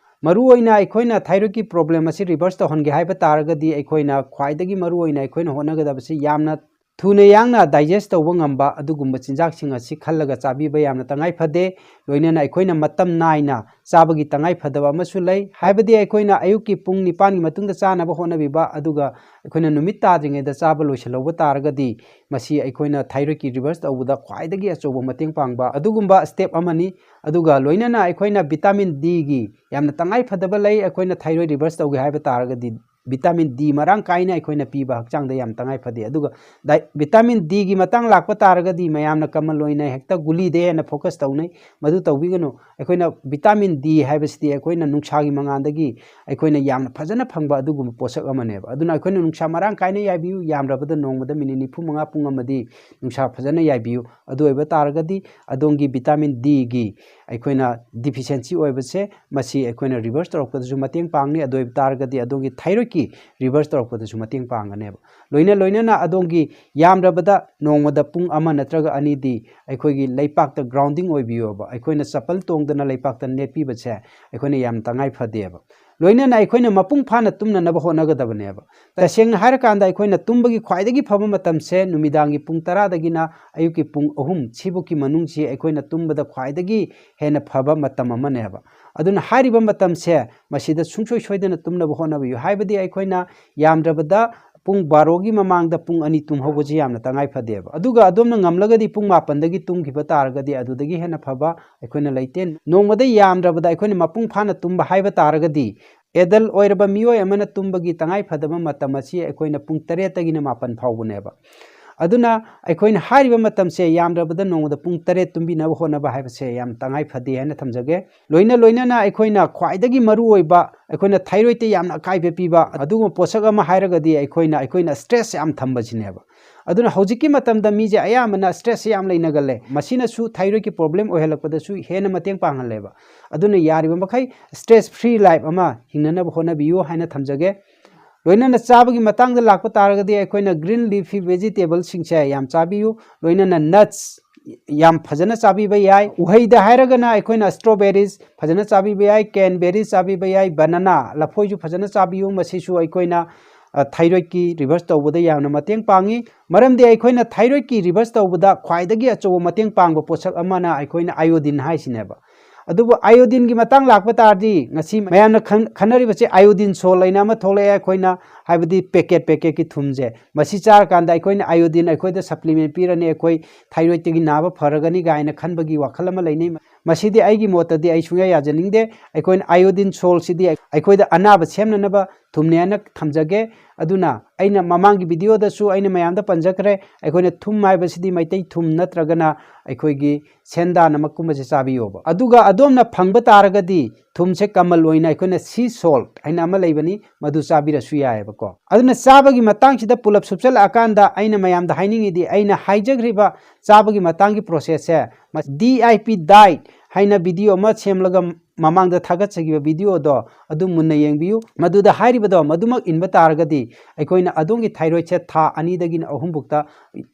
ꯃꯔꯨꯑꯣꯏꯅ ꯑꯩꯈꯣꯏꯅ thyroidꯀꯤ problem ꯑꯁꯤ reverse ꯇꯧꯍꯟꯒꯦ ꯍꯥꯏꯕ ꯇꯥꯔꯒꯗꯤ, ꯑꯩꯈꯣꯏꯅ ꯈ꯭ꯋꯥꯏꯗꯒꯤ ꯃꯔꯨꯑꯣꯏꯅ ꯑꯩꯈꯣꯏꯅ ꯍꯣꯠꯅꯒꯗꯕꯁꯤ ꯌꯥꯝꯅ ꯊꯨꯅ ꯌꯥꯡꯅ digest ꯇꯧꯕ ꯉꯝꯕ ꯑꯗꯨꯒꯨꯝꯕ ꯆꯤꯟꯖꯥꯛꯁꯤꯡ ꯑꯁꯤ ꯈꯜꯂꯒ ꯆꯥꯕꯤꯕ ꯌꯥꯝꯅ ꯇꯉꯥꯏ ꯐꯗꯦ꯫ ꯂꯣꯏꯅꯅ ꯑꯩꯈꯣꯏꯅ ꯃꯇꯝ ꯅꯥꯏꯅ ꯆꯥꯕꯒꯤ ꯇꯉꯥꯏ ꯐꯗꯕ ꯑꯃꯁꯨ ꯂꯩ, ꯍꯥꯏꯕꯗꯤ ꯑꯩꯈꯣꯏꯅ ꯑꯌꯨꯛꯀꯤ ꯄꯨꯡ ꯅꯤꯄꯥꯟꯒꯤ ꯃꯇꯨꯡꯗ ꯆꯥꯅꯕ ꯍꯣꯠꯅꯕꯤꯕ, ꯑꯗꯨꯒ ꯑꯩꯈꯣꯏꯅ ꯅꯨꯃꯤꯠ ꯇꯥꯗ꯭ꯔꯤꯉꯩꯗ ꯆꯥꯕ ꯂꯣꯏꯁꯤꯜꯍꯧꯕ ꯇꯥꯔꯒꯗꯤ, ꯃꯁꯤ ꯑꯩꯈꯣꯏꯅ thyroidꯀꯤ reverse ꯇꯧꯕꯗ ꯈ꯭ꯋꯥꯏꯗꯒꯤ ꯑꯆꯧꯕ ꯃꯇꯦꯡ ꯄꯥꯡꯕ ꯑꯗꯨꯒꯨꯝꯕ step ꯑꯃꯅꯤ꯫ ꯑꯗꯨꯒ ꯂꯣꯏꯅꯅ ꯑꯩꯈꯣꯏꯅ vitamin Dꯒꯤ ꯌꯥꯝꯅ ꯇꯉꯥꯏ ꯐꯗꯕ ꯂꯩ꯫ ꯑꯩꯈꯣꯏꯅ thyroid reverse ꯇꯧꯒꯦ ꯍꯥꯏꯕ ꯇꯥꯔꯒꯗꯤ, vitamin D ꯃꯔꯥꯡ ꯀꯥꯏꯅ ꯑꯩꯈꯣꯏꯅ ꯄꯤꯕ ꯍꯛꯆꯥꯡꯗ ꯌꯥꯝ ꯇꯉꯥꯏ ꯐꯗꯦ꯫ ꯑꯗꯨꯒ ꯗꯥꯏ-, vitamin Dꯒꯤ ꯃꯇꯥꯡ ꯂꯥꯛꯄ ꯇꯥꯔꯒꯗꯤ, ꯃꯌꯥꯝꯅ common ꯑꯣꯏꯅ ꯍꯦꯛꯇ ꯒꯨꯂꯤꯗ ꯍꯦꯟꯅ focus ꯇꯧꯅꯩ꯫ ꯃꯗꯨ ꯇꯧꯕꯤꯒꯅꯨ꯫ ꯑꯩꯈꯣꯏꯅ vitamin D ꯍꯥꯏꯕꯁꯤꯗꯤ ꯑꯩꯈꯣꯏꯅ ꯅꯨꯡꯁꯥꯒꯤ ꯃꯉꯥꯜꯗꯒꯤ ꯑꯩꯈꯣꯏꯅ ꯌꯥꯝꯅ ꯐꯖꯅ ꯐꯪꯕ ꯑꯗꯨꯒꯨꯝꯕ ꯄꯣꯠꯁꯛ ꯑꯃꯅꯦꯕ꯫ ꯑꯗꯨꯅ ꯑꯩꯈꯣꯏꯅ ꯅꯨꯡꯁꯥ ꯃꯔꯥꯡ ꯀꯥꯏꯅ ꯌꯥꯏꯕꯤꯌꯨ, ꯌꯥꯝꯗ꯭ꯔꯕꯗ ꯅꯣꯡꯃꯗ minute ꯅꯤꯐꯨ ꯃꯉꯥ, ꯄꯨꯡ ꯑꯃꯗꯤ ꯅꯨꯡꯁꯥ ꯐꯖꯅ ꯌꯥꯏꯕꯤꯌꯨ꯫ ꯑꯗꯨ ꯑꯣꯏꯕ ꯇꯥꯔꯒꯗꯤ ꯑꯗꯣꯝꯒꯤ vitamin Dꯒꯤ ꯑꯩꯈꯣꯏꯅ deficiency ꯑꯣꯏꯕꯁꯦ, ꯃꯁꯤ ꯑꯩꯈꯣꯏꯅ reverse ꯇꯧꯔꯛꯄꯗꯁꯨ ꯃꯇꯦꯡ ꯄꯥꯡꯅꯤ꯫ ꯑꯗꯨ ꯑꯣꯏꯕ ꯇꯥꯔꯒꯗꯤ ꯑꯗꯣꯝꯒꯤ thyroidꯀꯤ reverse ꯇꯧꯔꯛꯄꯗꯁꯨ ꯃꯇꯦꯡ ꯄꯥꯡꯒꯅꯦꯕ꯫ ꯂꯣꯏꯅ ꯂꯣꯏꯅꯅ ꯑꯗꯣꯝꯒꯤ ꯌꯥꯝꯗ꯭ꯔꯕꯗ ꯅꯣꯡꯃꯗ ꯄꯨꯡ ꯑꯃ ꯅꯠꯇ꯭ꯔꯒ ꯑꯅꯤꯗꯤ ꯑꯩꯈꯣꯏꯒꯤ ꯂꯩꯄꯥꯛꯇ grounding ꯑꯣꯏꯕꯤꯌꯣꯕ꯫ ꯑꯩꯈꯣꯏꯅ ꯆꯄꯜ ꯇꯣꯡꯗꯅ ꯂꯩꯄꯥꯛꯇ ꯅꯦꯠꯄꯤꯕꯁꯦ ꯑꯩꯈꯣꯏꯅ ꯌꯥꯝ ꯇꯉꯥꯏ ꯐꯗꯦꯕ꯫ ꯂꯣꯏꯅꯅ ꯑꯩꯈꯣꯏꯅ ꯃꯄꯨꯡ ꯐꯥꯅ ꯇꯨꯝꯅꯅꯕ ꯍꯣꯠꯅꯒꯗꯕꯅꯦꯕ꯫ ꯇꯁꯦꯡꯅ ꯍꯥꯏꯔꯀꯥꯟꯗ ꯑꯩꯈꯣꯏꯅ ꯇꯨꯝꯕꯒꯤ ꯈ꯭ꯋꯥꯏꯗꯒꯤ ꯐꯕ ꯃꯇꯝꯁꯦ ꯅꯨꯃꯤꯗꯥꯡꯒꯤ ꯄꯨꯡ ꯇꯔꯥꯗꯒꯤꯅ ꯑꯌꯨꯛꯀꯤ ꯄꯨꯡ ꯑꯍꯨꯝ ꯁꯤꯕꯨꯛꯀꯤ ꯃꯅꯨꯡꯁꯤ ꯑꯩꯈꯣꯏꯅ ꯇꯨꯝꯕꯗ ꯈ꯭ꯋꯥꯏꯗꯒꯤ ꯍꯦꯟꯅ ꯐꯕ ꯃꯇꯝ ꯑꯃꯅꯦꯕ꯫ ꯑꯗꯨꯅ ꯍꯥꯏꯔꯤꯕ ꯃꯇꯝꯁꯦ ꯃꯁꯤꯗ ꯁꯨꯡꯁꯣꯏ ꯁꯣꯏꯗꯅ ꯇꯨꯝꯅꯕ ꯍꯣꯠꯅꯕꯤꯌꯨ꯫ ꯍꯥꯏꯕꯗꯤ ꯑꯩꯈꯣꯏꯅ ꯌꯥꯝꯗ꯭ꯔꯕꯗ ꯄꯨꯡ ꯕꯥꯔꯣꯒꯤ ꯃꯃꯥꯡꯗ ꯄꯨꯡ ꯑꯅꯤ ꯇꯨꯝꯍꯧꯕꯁꯤ ꯌꯥꯝꯅ ꯇꯉꯥꯏ ꯐꯗꯦꯕ꯫ ꯑꯗꯨꯒ ꯑꯗꯣꯝꯅ ꯉꯝꯂꯒꯗꯤ ꯄꯨꯡ ꯃꯥꯄꯟꯗꯒꯤ ꯇꯨꯝꯈꯤꯕ ꯇꯥꯔꯒꯗꯤ ꯑꯗꯨꯗꯒꯤ ꯍꯦꯟꯅ ꯐꯕ ꯑꯩꯈꯣꯏꯅ ꯂꯩꯇꯦ꯫ ꯅꯣꯡꯃꯗ ꯌꯥꯝꯗ꯭ꯔꯕꯗ ꯑꯩꯈꯣꯏꯅ ꯃꯄꯨꯡ ꯐꯥꯅ ꯇꯨꯝꯕ ꯍꯥꯏꯕ ꯇꯥꯔꯒꯗꯤ ꯑꯦꯗꯜ ꯑꯣꯏꯔꯕ ꯃꯤꯑꯣꯏ ꯑꯃꯅ ꯇꯨꯝꯕꯒꯤ ꯇꯉꯥꯏ ꯐꯗꯕ ꯃꯇꯝ ꯑꯁꯤ ꯑꯩꯈꯣꯏꯅ ꯄꯨꯡ ꯇꯔꯦꯠꯇꯒꯤꯅ ꯃꯥꯄꯟ ꯐꯥꯎꯕꯅꯦꯕ꯫ ꯑꯗꯨꯅ ꯑꯩꯈꯣꯏꯅ ꯍꯥꯏꯔꯤꯕ ꯃꯇꯝꯁꯦ ꯌꯥꯝꯗ꯭ꯔꯕꯗ ꯅꯣꯡꯃꯗ ꯄꯨꯡ ꯇꯔꯦꯠ ꯇꯨꯝꯕꯤꯅꯕ ꯍꯣꯠꯅꯕ ꯍꯥꯏꯕꯁꯦ ꯌꯥꯝ ꯇꯉꯥꯏ ꯐꯗꯦ ꯍꯥꯏꯅ ꯊꯝꯖꯒꯦ꯫ ꯂꯣꯏꯅ ꯂꯣꯏꯅꯅ ꯑꯩꯈꯣꯏꯅ ꯈ꯭ꯋꯥꯏꯗꯒꯤ ꯃꯔꯨ ꯑꯣꯏꯕ ꯑꯩꯈꯣꯏꯅ ꯊꯥꯏꯔꯣꯏꯗꯇ ꯌꯥꯝꯅ ꯑꯀꯥꯏꯕ ꯄꯤꯕ ꯑꯗꯨꯒꯨꯝꯕ ꯄꯣꯠꯁꯛ ꯑꯃ ꯍꯥꯏꯔꯒꯗꯤ ꯑꯩꯈꯣꯏꯅ, ꯑꯩꯈꯣꯏꯅ ꯁ꯭ꯇ꯭ꯔꯦꯁ ꯌꯥꯝ ꯊꯝꯕꯁꯤꯅꯦꯕ꯫ ꯑꯗꯨꯅ ꯍꯧꯖꯤꯛꯀꯤ ꯃꯇꯝꯗ ꯃꯤꯁꯦ ꯑꯌꯥꯝꯕꯅ ꯁ꯭ꯇ꯭ꯔꯦꯁꯁꯦ ꯌꯥꯝ ꯂꯩꯅꯒꯜꯂꯦ꯫ ꯃꯁꯤꯅꯁꯨ ꯊꯥꯏꯔꯣꯏꯗꯀꯤ ꯄ꯭ꯔꯣꯕ꯭ꯂꯦꯝ ꯑꯣꯏꯍꯜꯂꯛꯄꯗꯁꯨ ꯍꯦꯟꯅ ꯃꯇꯦꯡ ꯄꯥꯡꯍꯜꯂꯦꯕ꯫ ꯑꯗꯨꯅ ꯌꯥꯔꯤꯕ ꯃꯈꯩ ꯁ꯭ꯇ꯭ꯔꯦꯁ ꯐ꯭ꯔꯤ ꯂꯥꯏꯐ ꯑꯃ ꯍꯤꯡꯅꯅꯕ ꯍꯣꯠꯅꯕꯤꯌꯨ ꯍꯥꯏꯅ ꯊꯝꯖꯒꯦ꯫ ꯂꯣꯏꯅꯅ ꯆꯥꯕꯒꯤ ꯃꯇꯥꯡꯗ ꯂꯥꯛꯄ ꯇꯥꯔꯒꯗꯤ ꯑꯩꯈꯣꯏꯅ ꯒ꯭ꯔꯤꯟ ꯂꯤꯐꯤ ꯚꯦꯖꯤꯇꯦꯕꯜꯁꯤꯡꯁꯦ ꯌꯥꯝ ꯆꯥꯕꯤꯌꯨ꯫ ꯂꯣꯏꯅꯅ ꯅꯠꯁ ꯌꯥꯝ ꯐꯖꯅ ꯆꯥꯕꯤꯕ ꯌꯥꯏ꯫ ꯎꯍꯩꯗ ꯍꯥꯏꯔꯒꯅ ꯑꯩꯈꯣꯏꯅ ꯁ꯭ꯇ꯭ꯔꯣꯕꯦꯔꯤꯁ ꯐꯖꯅ ꯆꯥꯕꯤꯕ ꯌꯥꯏ, ꯀꯦꯟꯕꯦꯔꯤꯁ ꯆꯥꯕꯤꯕ ꯌꯥꯏ, ꯕꯅꯥꯅꯥ, ꯂꯐꯣꯏꯁꯨ ꯐꯖꯅ ꯆꯥꯕꯤꯌꯨ꯫ ꯃꯁꯤꯁꯨ ꯑꯩꯈꯣꯏꯅ, ꯑ, ꯊꯥꯏꯔꯣꯏꯗꯀꯤ ꯔꯤꯚꯔꯁ ꯇꯧꯕꯗ ꯌꯥꯝꯅ ꯃꯇꯦꯡ ꯄꯥꯡꯉꯤ꯫ ꯃꯔꯝꯗꯤ ꯑꯩꯈꯣꯏꯅ ꯊꯥꯏꯔꯣꯏꯗꯀꯤ ꯔꯤꯚꯔꯁ ꯇꯧꯕꯗ ꯈ꯭ꯋꯥꯏꯗꯒꯤ ꯑꯆꯧꯕ ꯃꯇꯦꯡ ꯄꯥꯡꯕ ꯄꯣꯠꯁꯛ ꯑꯃꯅ ꯑꯩꯈꯣꯏꯅ ꯑꯥꯏꯑꯣꯗꯤꯟ ꯍꯥꯏꯁꯤꯅꯦꯕ꯫ ꯑꯗꯨꯕꯨ ꯑꯥꯏꯑꯣꯗꯤꯟꯒꯤ ꯃꯇꯥꯡ ꯂꯥꯛꯄ ꯇꯥꯔꯗꯤ ꯉꯁꯤ ꯃꯌꯥꯝꯅ ꯈꯪ-, ꯈꯟꯅꯔꯤꯕꯁꯦ ꯑꯥꯏꯑꯣꯗꯤꯟ ꯁꯣꯜ ꯍꯥꯏꯅ ꯑꯃ ꯊꯣꯛꯂꯛꯑꯦ꯫ ꯑꯩꯈꯣꯏꯅ ꯍꯥꯏꯕꯗꯤ ꯄꯦꯀꯦꯠ ꯄꯦꯀꯦꯠꯀꯤ ꯊꯨꯝꯁꯦ, ꯃꯁꯤ ꯆꯥꯔꯀꯥꯟꯗ ꯑꯩꯈꯣꯏꯅ ꯑꯥꯏꯑꯣꯗꯤꯟ ꯑꯩꯈꯣꯏꯗ ꯁꯄ꯭ꯂꯤꯃꯦꯟ ꯄꯤꯔꯅꯤ, ꯑꯩꯈꯣꯏ ꯊꯥꯏꯔꯣꯏꯗꯇꯒꯤ ꯅꯥꯕ ꯐꯔꯒꯅꯤ ꯀꯥꯏꯅ ꯈꯟꯕꯒꯤ ꯋꯥꯈꯜ ꯑꯃ ꯂꯩꯅꯩ꯫ ꯃꯁꯤꯗꯤ ꯑꯩꯒꯤ ꯃꯣꯠꯇꯗꯤ ꯑꯩ ꯁꯨꯡꯌꯥ ꯌꯥꯖꯅꯤꯡꯗꯦ꯫ ꯑꯩꯈꯣꯏꯅ ꯑꯥꯏꯑꯣꯗꯤꯟ ꯁꯣꯜꯁꯤꯗꯤ ꯑꯩꯈꯣꯏꯗ ꯑꯅꯥꯕ ꯁꯦꯝꯅꯅꯕ ꯊꯨꯝꯅꯦ ꯍꯥꯏꯅ ꯊꯝꯖꯒꯦ꯫ ꯑꯗꯨꯅ ꯑꯩꯅ ꯃꯃꯥꯡꯒꯤ ꯚꯤꯗꯤꯑꯣꯗꯁꯨ ꯑꯩꯅ ꯃꯌꯥꯝꯗ ꯄꯟꯖꯈ꯭ꯔꯦ, ꯑꯩꯈꯣꯏꯅ ꯊꯨꯝ ꯍꯥꯏꯕꯁꯤꯗꯤ ꯃꯩꯇꯩ ꯊꯨꯝ ꯅꯠꯇ꯭ꯔꯒꯅ ꯑꯩꯈꯣꯏꯒꯤ ꯁꯦꯟꯗꯥꯅꯃꯛꯀꯨꯝꯕꯁꯦ ꯆꯥꯕꯤꯌꯣꯕ꯫ ꯑꯗꯨꯒ ꯑꯗꯣꯝꯅ ꯐꯪꯕ ꯇꯥꯔꯒꯗꯤ ꯊꯨꯝꯁꯦ ꯀꯃꯜ ꯑꯣꯏꯅ ꯑꯩꯈꯣꯏꯅ ꯁꯤ ꯁꯣꯜꯠ ꯍꯥꯏꯅ ꯑꯃ ꯂꯩꯕꯅꯤ, ꯃꯗꯨ ꯆꯥꯕꯤꯔꯁꯨ ꯌꯥꯏꯑꯕꯀꯣ꯫ ꯑꯗꯨꯅ ꯆꯥꯕꯒꯤ ꯃꯇꯥꯡꯁꯤꯗ ꯄꯨꯂꯞ ꯁꯨꯞꯆꯜꯂꯛꯑꯀꯥꯟꯗ ꯑꯩꯅ ꯃꯌꯥꯝꯗ ꯍꯥꯏꯅꯤꯡꯉꯤꯗꯤ ꯑꯩꯅ ꯍꯥꯏꯖꯈ꯭ꯔꯤꯕ ꯆꯥꯕꯒꯤ ꯃꯇꯥꯡꯒꯤ ꯄ꯭ꯔꯣꯁꯦꯁꯁꯦ ꯗꯤ ꯑꯥꯏ ꯄꯤ ꯗꯥꯏꯠ ꯍꯥꯏꯅ ꯚꯤꯗꯤꯑꯣ ꯑꯃ ꯁꯦꯝꯂꯒ ꯃꯃꯥꯡꯗ ꯊꯥꯒꯠꯆꯈꯤꯕ ꯚꯤꯗꯤꯑꯣꯗꯣ ꯑꯗꯨ ꯃꯨꯟꯅ ꯌꯦꯡꯕꯤꯌꯨ꯫ ꯃꯗꯨꯗ ꯍꯥꯏꯔꯤꯕꯗꯣ ꯃꯗꯨꯃꯛ ꯏꯟꯕ ꯇꯥꯔꯒꯗꯤ ꯑꯩꯈꯣꯏꯅ ꯑꯗꯣꯝꯒꯤ ꯊꯥꯏꯔꯣꯏꯗꯁꯦ ꯊꯥ ꯑꯅꯤꯗꯒꯤꯅ ꯑꯍꯨꯝ ꯐꯥꯎꯇ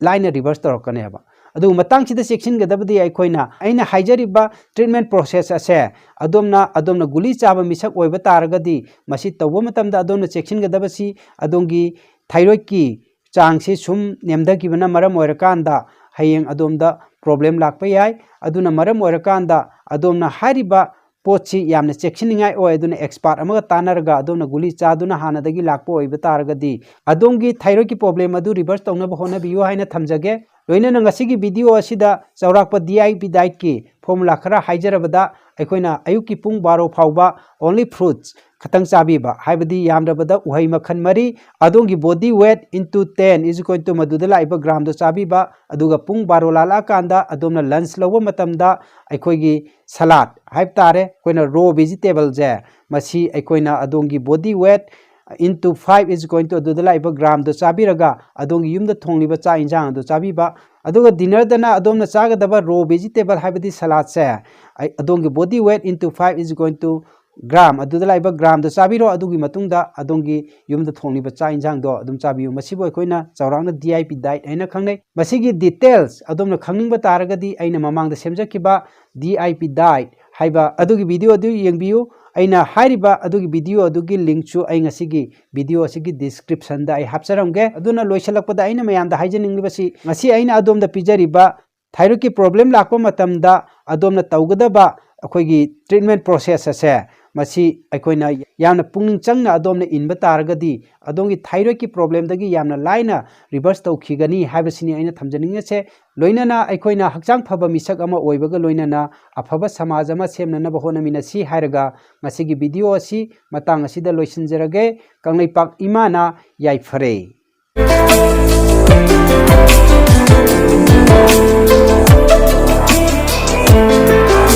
ꯂꯥꯏꯅ ꯔꯤꯚꯔꯁ ꯇꯧꯔꯛꯀꯅꯦꯕ꯫ ꯑꯗꯨꯒ ꯃꯇꯥꯡꯁꯤꯗ ꯆꯦꯛꯁꯤꯟꯒꯗꯕꯗꯤ ꯑꯩꯈꯣꯏꯅ, ꯑꯩꯅ ꯍꯥꯏꯖꯔꯤꯕ treatment process ꯑꯁꯦ ꯑꯗꯣꯝꯅ, ꯑꯗꯣꯝꯅ ꯒꯨꯂꯤ ꯆꯥꯕ ꯃꯤꯁꯛ ꯑꯣꯏꯕ ꯇꯥꯔꯒꯗꯤ, ꯃꯁꯤ ꯇꯧꯕ ꯃꯇꯝꯗ ꯑꯗꯣꯝꯅ ꯆꯦꯛꯁꯤꯟꯒꯗꯕꯁꯤ ꯑꯗꯣꯝꯒꯤ thyroidꯀꯤ ꯆꯥꯡꯁꯤ ꯁꯨꯝ ꯅꯦꯝꯊꯈꯤꯕꯅ ꯃꯔꯝ ꯑꯣꯏꯔꯀꯥꯟꯗ ꯍꯌꯦꯡ ꯑꯗꯣꯝꯗ problem ꯂꯥꯛꯄ ꯌꯥꯏ꯫ ꯑꯗꯨꯅ ꯃꯔꯝ ꯑꯣꯏꯔꯀꯥꯟꯗ ꯑꯗꯣꯝꯅ ꯍꯥꯏꯔꯤꯕ ꯄꯣꯠꯁꯤ ꯌꯥꯝꯅ ꯆꯦꯛꯁꯤꯟꯅꯤꯡꯉꯥꯏ ꯑꯣꯏ꯫ ꯑꯗꯨꯅ expert ꯑꯃꯒ ꯇꯥꯟꯅꯔꯒ ꯑꯗꯣꯝꯅ ꯒꯨꯂꯤ ꯆꯥꯗꯨꯅ ꯍꯥꯟꯅꯗꯒꯤ ꯂꯥꯛꯄ ꯑꯣꯏꯕ ꯇꯥꯔꯒꯗꯤ ꯑꯗꯣꯝꯒꯤ thyroidꯀꯤ problem ꯑꯗꯨ reverse ꯇꯧꯅꯕ ꯍꯣꯠꯅꯕꯤꯌꯨ ꯍꯥꯏꯅ ꯊꯝꯖꯒꯦ꯫ ꯂꯣꯏꯅꯅ ꯉꯁꯤꯒꯤ video ꯑꯁꯤꯗ ꯆꯥꯎꯔꯥꯛꯄ DIP dietꯀꯤ formula ꯈꯔ ꯍꯥꯏꯖꯔꯕꯗ, ꯑꯩꯈꯣꯏꯅ ꯑꯌꯨꯛꯀꯤ ꯄꯨꯡ ꯕꯥꯔꯣ ꯐꯥꯎꯕ only fruits ꯈꯛꯇꯪ ꯆꯥꯕꯤꯕ, ꯍꯥꯏꯕꯗꯤ ꯌꯥꯝꯗ꯭ꯔꯕꯗ ꯎꯍꯩ ꯃꯈꯜ ꯃꯔꯤ, ꯑꯗꯣꯝꯒꯤ body weight into ten is equal to ꯃꯗꯨꯗ ꯂꯥꯛꯏꯕ gramꯗꯣ ꯆꯥꯕꯤꯕ, ꯑꯗꯨꯒ ꯄꯨꯡ ꯕꯥꯔꯣ ꯂꯥꯜꯂꯛꯑꯀꯥꯟꯗ ꯑꯗꯣꯝꯅ lunch ꯂꯧꯕ ꯃꯇꯝꯗ ꯑꯩꯈꯣꯏꯒꯤ salad ꯍꯥꯏꯕ ꯇꯥꯔꯦ, ꯑꯩꯈꯣꯏꯅ raw vegetableꯁꯦ, ꯃꯁꯤ ꯑꯩꯈꯣꯏꯅ ꯑꯗꯣꯝꯒꯤ body weight into five is equal to ꯑꯗꯨꯗ ꯂꯥꯛꯏꯕ gramꯗꯣ ꯆꯥꯕꯤꯔꯒ ꯑꯗꯣꯝꯒꯤ ꯌꯨꯝꯗ ꯊꯣꯡꯂꯤꯕ ꯆꯥꯛ ꯏꯟꯁꯥꯡ ꯑꯗꯨ ꯆꯥꯕꯤꯕ꯫ ꯑꯗꯨꯒ dinnerꯗꯅ ꯑꯗꯣꯝꯅ ꯆꯥꯒꯗꯕ raw vegetable ꯍꯥꯏꯕꯗꯤ saladꯁꯦ, ꯑꯩ-, ꯑꯗꯣꯝꯒꯤ body weight into five is equal to gram ꯑꯗꯨꯗ ꯂꯥꯛꯏꯕ gramꯗꯣ ꯆꯥꯕꯤꯔꯣ꯫ ꯑꯗꯨꯒꯤ ꯃꯇꯨꯡꯗ ꯑꯗꯣꯝꯒꯤ ꯌꯨꯝꯗ ꯊꯣꯡꯂꯤꯕ ꯆꯥꯛ ꯏꯟꯁꯥꯡꯗꯣ ꯑꯗꯨꯝ ꯆꯥꯕꯤꯌꯨ꯫ ꯃꯁꯤꯕꯨ ꯑꯩꯈꯣꯏꯅ ꯆꯥꯎꯔꯥꯛꯅ DIP diet ꯍꯥꯏꯅ ꯈꯪꯅꯩ꯫ ꯃꯁꯤꯒꯤ details ꯑꯗꯣꯝꯅ ꯈꯪꯅꯤꯡꯕ ꯇꯥꯔꯒꯗꯤ ꯑꯩꯅ ꯃꯃꯥꯡꯗ ꯁꯦꯝꯖꯈꯤꯕ DIP diet ꯍꯥꯏꯕ ꯑꯗꯨꯒꯤ video ꯑꯗꯨ ꯌꯦꯡꯕꯤꯌꯨ꯫ ꯑꯩꯅ ꯍꯥꯏꯔꯤꯕ ꯑꯗꯨꯒꯤ video ꯑꯗꯨꯒꯤ linkꯁꯨ ꯑꯩ ꯉꯁꯤꯒꯤ video ꯑꯁꯤꯒꯤ descriptionꯗ ꯑꯩ ꯍꯥꯞꯆꯔꯝꯒꯦ꯫ ꯑꯗꯨꯅ ꯂꯣꯏꯁꯤꯜꯂꯛꯄꯗ ꯑꯩꯅ ꯃꯌꯥꯝꯗ ꯍꯥꯏꯖꯅꯤꯡꯂꯤꯕꯁꯤ, ꯉꯁꯤ ꯑꯩꯅ ꯑꯗꯣꯝꯗ ꯄꯤꯖꯔꯤꯕ thyroidꯀꯤ problem ꯂꯥꯛꯄ ꯃꯇꯝꯗ ꯑꯗꯣꯝꯅ ꯇꯧꯒꯗꯕ ꯑꯩꯈꯣꯏꯒꯤ treatment process ꯑꯁꯦ, ꯃꯁꯤ ꯑꯩꯈꯣꯏꯅ ꯌꯥꯝꯅ ꯄꯨꯛꯅꯤꯡ ꯆꯪꯅ ꯑꯗꯣꯝꯅ ꯏꯟꯕ ꯇꯥꯔꯒꯗꯤ ꯑꯗꯣꯝꯒꯤ thyroidꯀꯤ problemꯗꯒꯤ ꯌꯥꯝꯅ ꯂꯥꯏꯅ reverse ꯇꯧꯈꯤꯒꯅꯤ ꯍꯥꯏꯕꯁꯤꯅꯤ ꯑꯩꯅ ꯊꯝꯖꯅꯤꯡꯉꯤꯁꯦ꯫ ꯂꯣꯏꯅꯅ ꯑꯩꯈꯣꯏꯅ ꯍꯛꯆꯥꯡ ꯐꯕ ꯃꯤꯁꯛ ꯑꯃ ꯑꯣꯏꯕꯒ ꯂꯣꯏꯅꯅ ꯑꯐꯕ ꯁꯃꯥꯖ ꯑꯃ ꯁꯦꯝꯅꯅꯕ ꯍꯣꯠꯅꯃꯤꯟꯅꯁꯤ ꯍꯥꯏꯔꯒ ꯉꯁꯤꯒꯤ video ꯑꯁꯤ ꯃꯇꯥꯡ ꯑꯁꯤꯗ ꯂꯣꯏꯁꯤꯟꯖꯔꯒꯦ꯫ ꯀꯪꯂꯩꯄꯥꯛ ꯏꯃꯥꯅ ꯌꯥꯏꯐꯔꯦ꯫